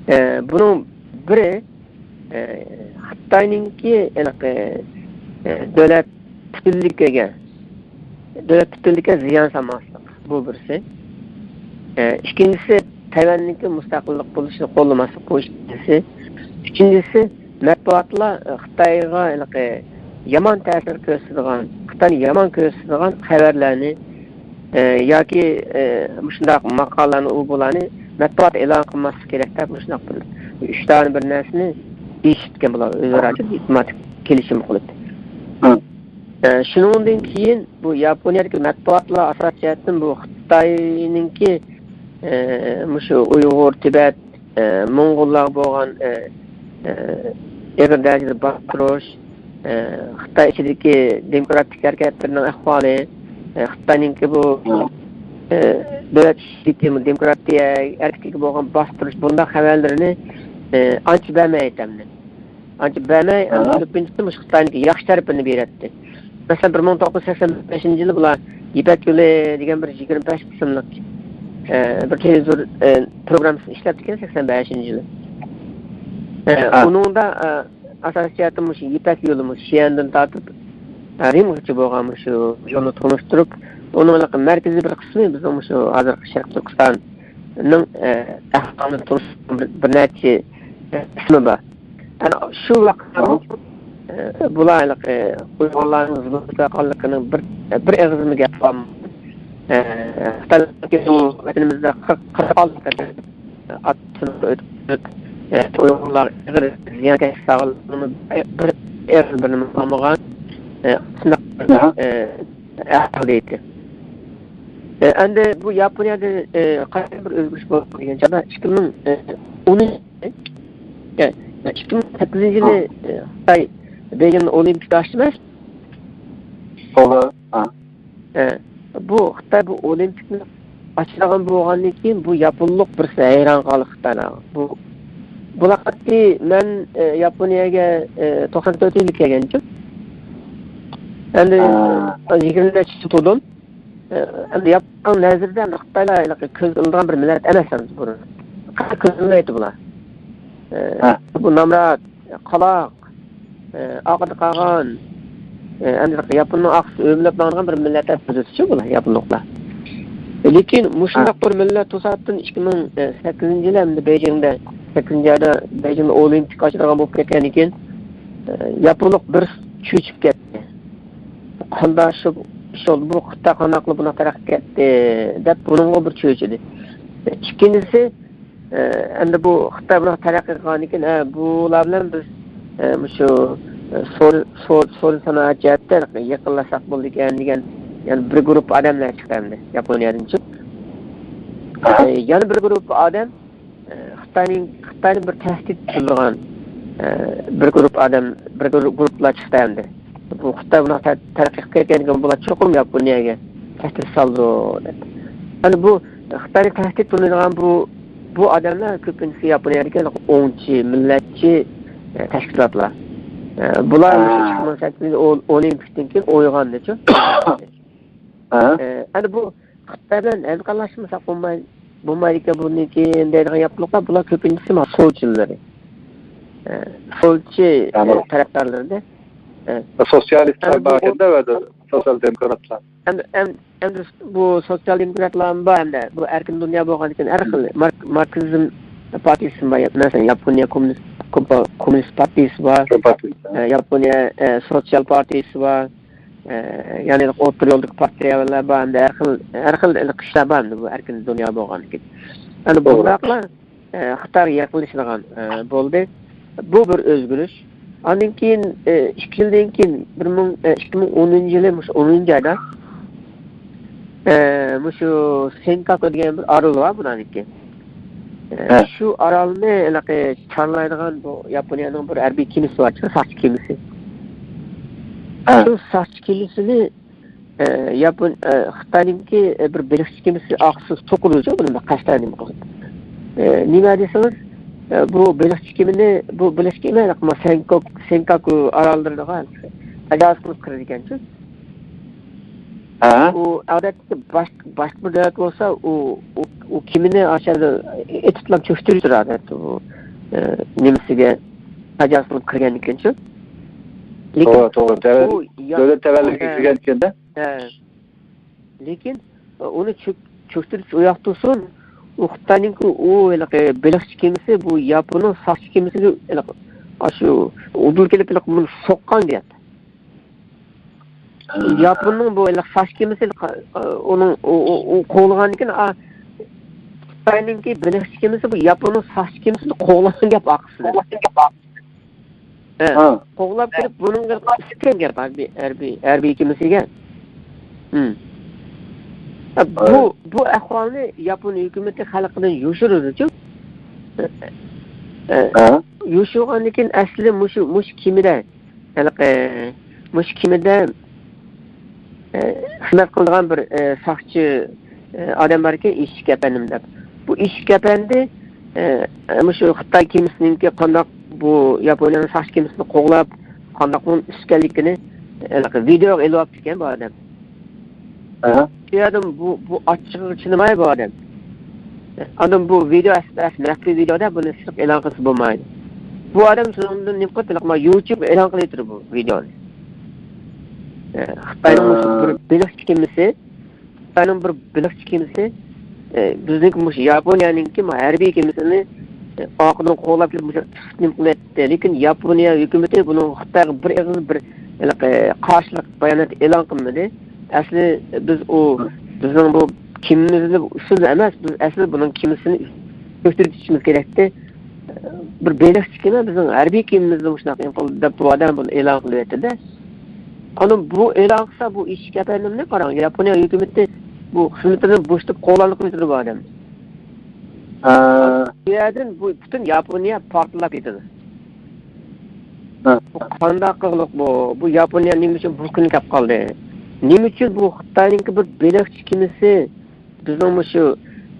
ئە، بۇنىڭ بىرى، ئە، خىتاينىڭكى ھېلىقى، ئە، دۆلەت پۈتۈنلۈكىگە، دۆلەت پۈتۈنلۈكىگە زىيان سالماسلىق، بۇ بىرسى. ئە، ئىككىنچىسى، تەيۋەننىڭكى مۇستەقىللىق بولۇشىنى قوللىماسلىق، بۇ ئىككىنچىسى. ئۈچىنچىسى، مەتبۇئاتلار، ئە، خىتايغا ھېلىقى يامان تەسىر كۆرسىتىدىغان، خىتاينى يامان كۆرسىتىدىغان خەۋەرلەرنى، ئە، ياكى، ئە، مۇشۇنداق ماقالىلەرنى، ئۇ بۇلارنى مەتبۇئات ئېلان قىلماسلىق كېرەك دەپ، مۇشۇنداق بىر ئۈچ دانە بىر نەرسىنى دېيىشىپتىكەن بۇلار، ئۆزئارا دىپلوماتىك كېلىشىم قىلىپ. ئە، شۇنىڭدىن كېيىن بۇ ياپونىيەدىكى مەتبۇئاتلار ئاساسىي جەھەتتىن بۇ خىتاينىڭكى، ئە، مۇشۇ ئۇيغۇر، تىبەت، ئە، موڭغۇللارغا بولغان، ئە، ئە، ئېغىر دەرىجىدە باستۇرۇش، ئە، خىتاي ئىچىدىكى دېموكراتىك ھەرىكەتلىرىنىڭ ئەھۋالى، ئە، خىتاينىڭكى بۇ، ئە، دۆلەت ئىچىدىكى دېموكراتىيە ھەرىكىتىگە بولغان باستۇرۇش، بۇنداق خەۋەرلىرىنى، ئە، ئانچە بەرمەي ئېيتامدى. ئانچە بەرمەي، ئەمدى كۆپىنچىسى مۇشۇ خىتاينىڭكى ياخشى تەرىپىنى بېرەتتى. مەسىلەن، بىر مىڭ توققۇز يۈز سەكسەن بەشىنچى يىلى بۇلار يىپەك يولى دېگەن بىر يىگىرمە بەش قىسىملىق، ئە، بىر تېلېۋىزور، ئە، پروگراممىسىنى ئىشلەپتىكەن، سەكسەن بەشىنچى يىلى. ئە، ھە. ئۇنىڭدا، ئە، ئاساسىي جەھەتتە مۇشۇ يىپەك يولى، مۇشۇ شيەندىن تارتىپ، ئە، رىمغىچە بولغان مۇشۇ يولنى تونۇشتۇرۇپ، ئۇنىڭ مەركىزىي بىر قىسمى بىزنىڭ مۇشۇ ھازىرقى شەرقىي تۈركىستاننىڭ، ئە، ئەھۋالىنى تونۇشتۇرغان بىر، بىر نەچچە، ئە، قىسمى بار. ئەنە شۇ ۋاقىتتا، ئە، بۇلار ھېلىقى ئۇيغۇرلارنىڭ زۇلۇم ئۆتۈۋاتقانلىقىنىڭ بىر، بىر ئېغىزمۇ گەپ قىلالمىغان. ئە، خىتايلار ۋەتىنىمىزدە قىرىق، قىرىق ئالتە قېتىم ئاتۇشۇنۇپ ئۆتۈپ، ئە، ئۇيغۇرلار ئېغىر زىيانكەشلىك سالغانلىقىنىڭ بىر ئېغىز بىرنىمۇ قالمىغان. ئە، شۇنداق، ئە، ئەھۋال دەيتتى. ئە، ئەمدى بۇ ياپونىيەدە، ئە، قايسى بىر ئۆزگىرىش بولدى دېگەن چاغدا ئىككى مىڭ ئون، ئە، ئىككى مىڭ سەككىزىنچى يىلى، ئە، خىتاي بېيجىڭدا ئولىمپىك ئاچتى ئەمەس؟ توغرا. ئە، بۇ خىتاي بۇ ئولىمپىكنى ئاچىدىغان بولغاندىن كېيىن بۇ ياپونلۇق بىرسى ھەيران قالدى خىتايلارغا. بۇ، بۇلار قاتتى مەن، ئە، ياپونىيەگە، ئە، توقسان تۆتىنچى يىلى كەلگەنچۇ. ئەمدى يىگىرمە نەچچە يىل تۇردۇم. ئەمدى ياپوننىڭ نەزىرىدە ئەمدى خىتايلار ھېلىقى كۆزگە ئىلىنىدىغان بىر مىللەت ئەمەس ئەمدى بۇرۇن. قەتئىي كۆزگە ئىلمەيتتى بۇلار. ئە، ھە. بۇ نامرات، قالاق، ئە، ئارقىدا قالغان، ئە، ئەمدى ياپوننىڭ ئارقىسىدا ئۆمىلەپ ماڭىدىغان بىر مىللەت دەپ بىلىدىچۇ بۇلار ياپونلۇقلار. لېكىن مۇشۇنداق ھە. بىر مىللەت توساتتىن ئىككى مىڭ سەككىزىنچى يىلى ئەمدى بېيجىڭدا، سەككىزىنچى ئايدا بېيجىڭدا ئولىمپىك ئاچىدىغان بولۇپ كەتكەندىن كېيىن، ئە، ياپونلۇق بىر چۆچۈپ كەتتى. قانداق شۇ، شۇ بۇ خىتاي قانداق قىلىپ بۇنداق تەرەققىي قىلىپ كەتتى دەپ بۇنىڭغا بىر چۆچۈدى. ئىككىنچىسى، ئە، ئەمدى بۇ خىتاي بۇنداق تەرەققىي قىلغاندىن كېيىن، ئە، بۇلار بىلەن بىز، ئە، مۇشۇ، ئە، سودا، سودا، سودا سانائەت جەھەتتە يېقىنلاشساق بولىدىكەن دېگەن، يەنى بىر گۇرۇپپا ئادەملەر چىقتى ئەمدى ياپونىيەدىن چىقىپ. ئە، يەنە بىر گۇرۇپپا ئادەم، ئە، خىتاينىڭ، خىتاينى بىر تەھدىت بىلدۈرىدىغان، ئە، بىر گۇرۇپپا ئادەم، بىر گۇرۇپ-، گۇرۇپپىلار چىقتى ئەمدى. بۇ خىتاي بۇنداق تە-، تەرەققىي قىلىپ كەتكەن بولسا چوقۇم ياپونىيەگە تەھدىت سالىدۇ دەپ. يەنى بۇ خىتاينى تەھدىت بىلدۈرىدىغان بۇ، بۇ ئادەملەر كۆپىنچىسى ياپونىيەدىكى ئوڭچى، مىللەتچى، ئە، تەشكىلاتلار. ئە، بۇلار مۇشۇ ئىككى مىڭ سەككىزىنچى يىل ئول-، ئون ئىككىدىن كېيىن ئويغاندىچۇ. ئە، ئەنە بۇ خىتاي بىلەن ھەمكارلاشمىساق بولماي-، بولمايدىكەن بۇندىن كېيىن دەيدىغان ياپونلۇقلار، بۇلار كۆپىنچىسى مانا سولچىلىرى. ئە، سولچى، ئە، تەرەپدارلىرىدە. ئە، سوتسىيالىستلار ئەنە بۇ باركەندە، سوتسىيال دېموكراتلار. ئەمدى، ئەم-، ئەمدى بۇ سوتسىيال دېموكراتلارمۇ بار، ئەمدى بۇ ئەركىن دۇنيا بولغاندىكىن ھەر خىل مارك-، ماركسىزم پارتىيىسى بار، مەسىلەن، ياپونىيە كوممۇنىست، كومپا-، كوممۇنىست پارتىيىسى بار، ئە، ياپونىيە، ئە، سوتسىيال پارتىيىسى بار، ئە، يەنى ئوتتۇرا يولدىكى پارتىيەلەر بار، ئەمدى ھەر خىل، ھەر خىل كۈچلەر بار، ئەمدى بۇ ئەركىن دۇنيا بولغاندىكىن. ئەمدى بۇنداقلار ئە، خىتايغا يېقىنلىشىدىغان، ئە، بولدى. بۇ بىر ئۆزگىرىش. ئاندىن كېيىن، ئە، ئىككى يىلدىن كېيىن، بىر مىڭ، ئە، ئىككى مىڭ ئونىنچى يىلى مۇشۇ ئونىنچى ئايدا، ئە، مۇشۇ سېنكاكۇ دېگەن بىر ئارال بار بۇلارنىڭكى. ئە، شۇ ئارالنى ھېلىقى چارلايدىغان بۇ ياپونىيەنىڭ بىر ھەربىي كېمىسى بار، ساقچى كېمىسى. شۇ ساقچى كېمىسىنى ئە، ياپون، ئە، خىتاينىڭكى، ئە، بىر بېلىقچى كېمىسى ئارقىسىغا توقۇلىدۇ، بۇنى قەستەن نېمە قىلىدۇ. ئە، نېمە دېسىڭىز، ئە، بۇ بېلىقچى كېمىنى، بۇ بېلىقچى كېمە، سەنكوك، سەنكاكۇ ئاراللىرىغا تاجاۋۇز قىلىپ كىرىدىكەنچۇ. ئۇ ئادەتتە باشقا، باشقا بىر دۆلەت بولسا، ئۇ، ئۇ، ئۇ كېمىنى ئاشۇ ئېتىپلا چۆكتۈرۈپ تۇرىدۇ ئادەتتە بۇ، ئە، نېمىسىگە تاجاۋۇز قىلىپ كىرگەندىكەنچۇ. لېكىن توغرا، توغرا. دۆلەت تەۋەلىكىگە كىرگەندىكەن-دە. ھە. لېكىن، ئۇنى چۆك-، چۆكتۈرۈش ئۇ ياقتا تۇرسۇن، ئۇ خىتاينىڭكى ئۇ ھېلىقى بېلىقچى كېمىسى بۇ ياپوننىڭ ساقچى كېمىسىگە ھېلىقى ئاشۇ ئۇدۇل كېلىپ ھېلىقى بۇنى سوققان گەپ. ھە. ياپوننىڭ بۇ ھېلىقى ساقچى كېمىسى ھېلىقى، ئۇنىڭ، ئۇ، ئۇ، ئۇ قوغلىغاندىن كېيىن، ئا، خىتاينىڭكى بېلىقچى كېمىسى بۇ ياپوننىڭ ساقچى كېمىسىنى قوغلىغان گەپ ئارقىسىدىن. ھە. قوغلاپ كېلىپ، بۇنىڭغا ئىككى گەپ ھەربىي، ھەربىي، ھەربىي كېمىسىگە. ھە، بۇ، بۇ ئەھۋالنى ياپون ھۆكۈمىتى خەلقىدىن يوشۇرىدۇچۇ. ھە. يوشۇرغاندىن كېيىن ئەسلى مۇشۇ، مۇشۇ كېمىدە، ھېلىقى، مۇشۇ كېمىدە ئە، خىزمەت قىلىدىغان بىر، ئە، ساقچى، ئە، ئادەم باركەن، ئىشىك ئەپەندىم دەپ. بۇ ئىشىك ئەپەندى، ئە، مۇشۇ خىتاي كېمىسىنىڭكى قانداق بۇ ياپونىيەنىڭ ساقچى كېمىسىنى قوغلاپ، قانداق بۇنىڭ ئۈستىكەنلىكىنى، ئە، ھېلىقى ۋىدېئوغا ئېلىۋاپتىكەن بۇ ئادەم. ئەھە. شۇ يەردىن بۇ، بۇ ئاچچىقىغا چىدىماي بۇ ئادەم. ئاندىن بۇ ۋىدېئو ئەس-، ئەس-، مەخپىي ۋىدېئودا بۇنى سىرتقا ئېلان قىلسا بولمايدۇ. بۇ ئادەم شۇنىڭدىن نېمە قىلىپ، ھېلىقى يۇتۇبقا ئېلان قىلىۋېتىدۇ بۇ ۋىدېئونى. ئە، خىتاينىڭ مۇشۇ بىر بېلىقچى كېمىسى، خىتاينىڭ بىر بېلىقچى كېمىسى، ئە، بىزنىڭكى مۇشۇ ياپونىيەنىڭكى مۇ-، ھەربىي كېمىسىنى، ئە، ئارقىدىن قوغلاپ كېلىپ، مۇشۇ نېمە قىلىۋەتتى. لېكىن ياپونىيە ھۆكۈمىتى بۇنىڭغا خىتايغا بىر ئېغىز بىر ھېلىقى قارشىلىق بايانات ئېلان قىلمىدى. ئەسلى بىز ئۇ، بىزنىڭ بۇ كېمىمىزنى ئۈستىدىن ئەمەس، بىز ئەسلى بۇنىڭ كېمىسىنى چۆكتۈرۈپ كېتىشىمىز كېرەكتى. بىر بېلىقچى كېمە بىزنىڭ ھەربىي كېمىمىزنى مۇشۇنداق نېمە قىلدى دەپ بۇ ئادەم بۇنى ئېلان قىلىۋەتتى-دە. ئاندىن بۇ ئېلان قىلسا، بۇ ئىشىك ئەپەندىمنى قاراڭ، ياپونىيە ھۆكۈمىتى بۇ خىزمىتىدىن بوشىتىپ قوغلانلىق قىلىۋېتىدۇ بۇ ئادەمنى. ھە. بۇ يەردىن بۇ پۈتۈن ياپونىيە پارتلاپ كېتىدۇ. ھە. بۇ قانداق قىلغۇلۇق بۇ؟ بۇ ياپونىيە نېمە ئۈچۈن بۇ كۈنگە كەپ قالدى؟ نېمە ئۈچۈن بۇ خىتاينىڭكى بىر بېلىقچى كېمىسى بىزنىڭ مۇشۇ،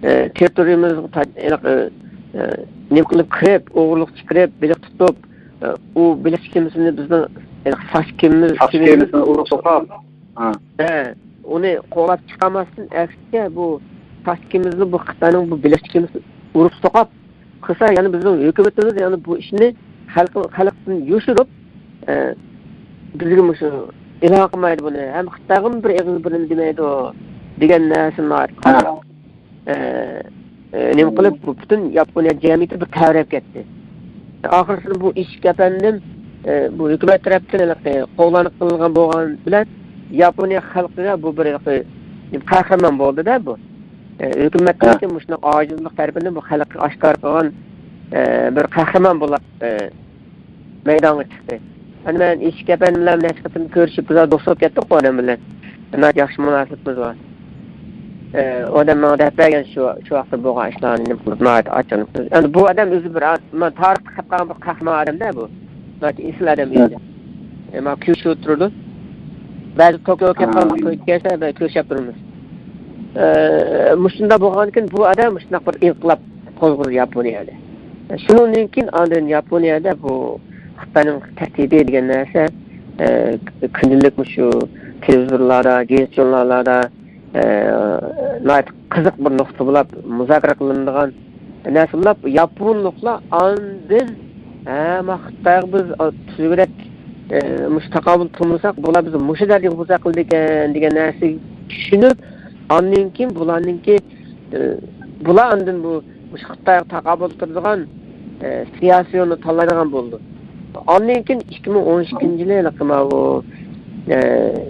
ئە، تېررىتورىيىمىزغا تا-، ھېلىقى، ئە، نېمە قىلىپ كىرىپ، ئوغرىلىق چىقىرىپ، بېلىق تۇتۇپ، ئە، ئۇ بېلىقچى كېمىسىنى بىزنىڭ ھېلىقى ساقچى كېمىمىز، ساقچى كېمىمىز كېمىسىنى ئۇرۇپ سوقۇپ، ھە. ھە، ئۇنى قوغلاپ چىقالماستىن، ئەكسىچە، بۇ ساقچى كېمىمىزنى بۇ خىتاينىڭ بۇ بېلىقچى كېمىسى ئۇرۇپ سوقۇپ قىلسا، يەنە بىزنىڭ ھۆكۈمىتىمىز يەنە بۇ ئىشنى خەلق-، خەلقتىن يوشۇرۇپ، ئە، بىزگە مۇشۇ ئېلان قىلمايدۇ بۇنى. ھەم خىتايغىمۇ بىر ئېغىز بىر نېمە دېمەيدۇ دېگەن نەرسىنى ئېيتقان. ھە. ئە، ئە، نېمە قىلىپ، بۇ پۈتۈن ياپونىيە جەمئىيىتى بىر تەۋرەپ كەتتى. ئاخىرسىدا بۇ ئىشىك ئەپەندىم، ئە، بۇ ھۆكۈمەت تەرەپتىن ھېلىقى قوغلانلىق قىلىنغان بولغان بىلەن ياپونىيە خەلقىگە بۇ بىر ھېلىقى قەھرىمان بولدى-دە بۇ. ئە، ھۆكۈمەتنىڭكى مۇشۇنداق ئاجىزلىق تەرىپىدىن بۇ خەلققە ئاشكارا قىلغان، ئە، بىر قەھرىمان بولۇپ، ئە، مەيدانغا چىقتى. ئەنە مەن ئىشىك ئەپەندى بىلەن نەچچە قېتىم كۆرۈشۈپ، بىز دوست بولۇپ كەتتۇق ئۇ ئادەم بىلەن. ناھايىتى ياخشى مۇناسىۋىتىمىز بار. ئە، ئۇ ئادەم ماڭا دەپ بەرگەن شۇ، شۇ ۋاقىتتا بولغان ئىشلارنى نېمە قىلىپ، ناھايىتى ئاچچىقلىنىپ. ئەمدى بۇ ئادەم ئۆزى بىر، مانا تارىختا قېلىپ قالغان بىر قەھرىمان ئادەمدە بۇ. ناھايىتى ئېسىل ئادەم ئۆزى. ئە، مانا كۆرۈشۈپ تۇرىدۇ. بەزى توكيوغا كېلىپ قالسا، كۆرۈشۈپ تۇرىمىز. ئە، مۇشۇنداق بولغاندىكىن بۇ ئادەم مۇشۇنداق بىر ئىنقىلاب قوزغىدى ياپونىيەدە. شۇنىڭدىن كېيىن ئاندىن ياپونىيەدە بۇ خىتاينىڭ تەھدىتى دېگەن نەرسە، ئە، كۈندىلىك مۇشۇ تېلېۋىزورلاردا، گېزىت-ژۇرناللاردا، ئە، ناھايىتى قىزىق بىر نۇقتا بولۇپ مۇزاكىرە قىلىنىدىغان نەرسە بولۇپ، ياپونلۇقلار ئاندىن، ھە، ما خىتايغا بىز، ئا، تۈزۈكرەك، ئە، مۇشۇ تاقابىل تۇرمىساق، بۇلار بىزنى مۇشۇ دەرىجىگە بۇزار قىلىدىكەن دېگەن نەرسىگە چۈشىنىپ، ئاندىن كېيىن بۇلارنىڭكى، ئە، بۇلار ئاندىن بۇ مۇشۇ خىتايغا تاقابىل تۇرىدىغان، ئە، سىياسىي يولنى تاللايدىغان بولدى. ئاندىن كېيىن ئىككى مىڭ ئون ئىككىنچى يىلى ھېلىقى ماۋۇ، ئە،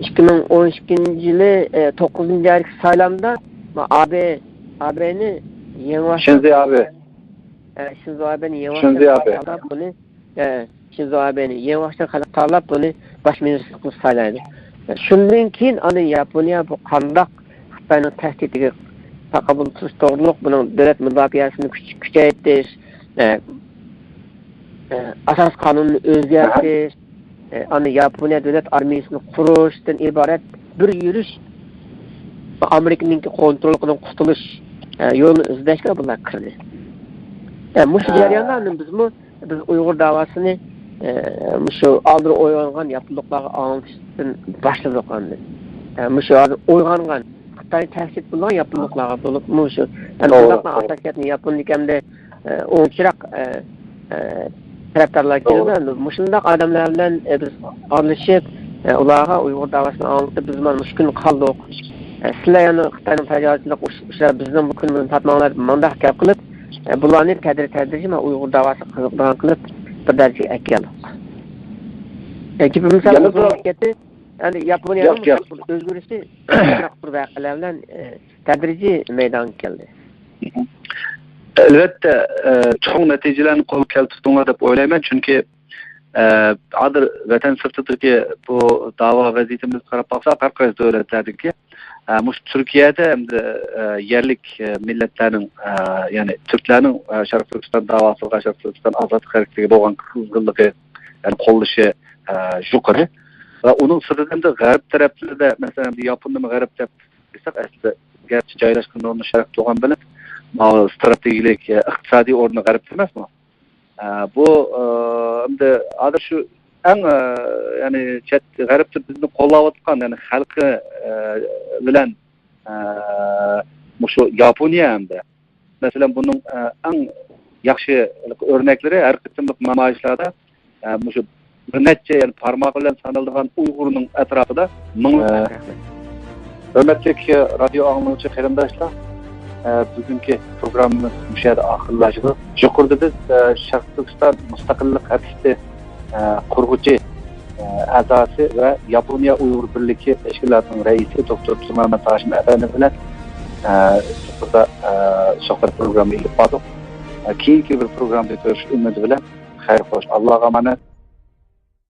ئىككى مىڭ ئون ئىككىنچى يىلى، ئە، توققۇزىنچى ئايدىكى سايلامدا ما ئابې، ئابېنى يېڭىۋاشتىن شىنزو ئابې. ئە، شىنزو ئابېنى يېڭىۋاشتىن شىنزو ئابې. پايدىلاپ بۇنى، ئە، شىنزو ئابېنى يېڭىۋاشتىن خەلق تاللاپ بۇنى باش مىنىستىر قىلىپ سايلايدۇ. شۇندىن كېيىن ئاندىن ياپونىيە بۇ قانداق خىتاينىڭ تەھدىتىگە تاقابىل تۇرۇش توغرۇلۇق بۇنىڭ دۆلەت مۇداپىئەسىنى كۈچ-، كۈچەيتىش، ئە، ئە، ئاساس قانۇننى ئۆزگەرتىش، ئە، ئاندىن ياپونىيە دۆلەت ئارمىيىسىنى قۇرۇشتىن ئىبارەت بىر يۈرۈش ئامېرىكىنىڭكى كونتروللۇقىدىن قۇتۇلۇش، ئە، يولىنى ئىزدەشكە بۇلار كىردى. ئە، مۇشۇ ھە. جەرياندا ئاندىن بىزمۇ، بىز ئۇيغۇر داۋاسىنى، ئە، مۇشۇ ئالدىن ئويغانغان ياپونلۇقلارغا ئاڭلىتىشتىن باشلىدۇق ئاندىن. ئە، مۇشۇ ھازىر ئويغانغان خىتاي تەھدىت بولغان ياپونلۇقلارغا بولۇپمۇ شۇ، يەنى توغرا، بۇنداق توغرا. ئاساسىيەتنى ياپونىيەدە ئە، ئوڭچىراق، ئە، ئە، تەرەپدارلار كېلىدۇ. توغرا. مۇشۇنداق ئادەملەر بىلەن، ئە، بىز ئارىلىشىپ، ئە، ئۇلارغا ئۇيغۇر داۋاسىنى ئاڭلىتىپ، بىز مانا مۇشۇ كۈنگە قالدۇق. ئە، سىلەر يەنە خىتاينىڭ تاجاۋۇزچىلىق ئۇچ-، ئۇچرار، بىزنىڭ بۇ كۈنىمىزنى تارتماڭلار دەپ مۇنداق گەپ قىلىپ، ئە، بۇلارنى تەدرىج-، تەدرىجىي مانا ئۇيغۇر داۋاسىغا قىزىقىدىغان قىلىپ بىر دەرىجىگە ئەكەلدۇق. ئە، گېپىمىز يەنە بىر كەتتى. ئەمدى ياپونىيەنىڭ ياق، ياق. ئۆزگىرىشى بىر ۋەقەلەر بىلەن، ئە، تەدرىجىي مەيدانغا كەلدى. ئەلۋەتتە، ئە، چوڭ نەتىجىلەرنى قولغا كەلتۈردۈڭلار دەپ ئويلايمەن، چۈنكى، ئە، ھازىر ۋەتەن سىرتىدىكى بۇ داۋا ۋەزىيىتىمىزگە قاراپ باقساق، ھەر قايسى دۆلەتلەردىكى، ئە، مۇشۇ تۈركىيەدە ئەمدى، ئە، يەرلىك، ئە، مىللەتلەرنىڭ، ئە، يەنى تۈركلەرنىڭ، ئە، شەرقىي تۈركىستان داۋاسىغا، شەرقىي تۈركىستان ئازادلىق ھەرىكىتىگە بولغان قىزغىنلىقى، يەنى قوللىشى، ئە، يۇقىرى. ۋە ئۇنىڭ سىرتىدا ئەمدى غەرب تەرەپلىرىدە، مەسىلەن، ئەمدى ياپوننىمۇ غەرب دەپ دېسەك، ئەسلىدە گەرچە جايلاشقان ئورنى شەرق بولغان بىلەن، ماۋۇ ستراتېگىيەلىك، ئىقتىسادىي ئورنى غەربتە ئەمەسمۇ؟ ئە، بۇ، ئە، ئەمدى ھازىر شۇ ئەڭ، ئە، يەنى چەت غەربتە بىزنى قوللاۋاتقان، يەنى خەلقى، ئە، بىلەن، ئە، مۇشۇ ياپونىيە ئەمدى. مەسىلەن، بۇنىڭ، ئە، ئەڭ ياخشى ئۆرنەكلىرى ھەر قېتىملىق نامايىشلاردا، ئە، مۇشۇ بىر نەچچە، يەنى بارماق بىلەن سانىلىدىغان ئۇيغۇرنىڭ ئەتراپىدا مىڭ-، ئە، ھۆرمەتلىك رادىيو ئاڭلىغۇچى قېرىنداشلار، ئە، بۈگۈنكى پروگراممىمىز مۇشۇ يەردە ئاخىرلاشىدۇ. يۇقىرىدا بىز، ئە، شەرقىي تۈركىستان مۇستەقىللىق ھەرىكىتى، ئە، قۇرغۇچى، ئە، ئەزاسى ۋە ياپونىيە ئۇيغۇر بىرلىكى تەشكىلاتىنىڭ رەئىسى دوكتور پىرمەمەت ھاشىم ئەپەندى بىلەن، ئە، بىر، ئە، سۆھبەت پروگرامما ئېلىپ باردۇق. ئە، كېيىنكى بىر پروگراممىدا كۆرۈشۈش ئۈمىدى بىلەن خەير خوش، ئاللاغا ئامانەت.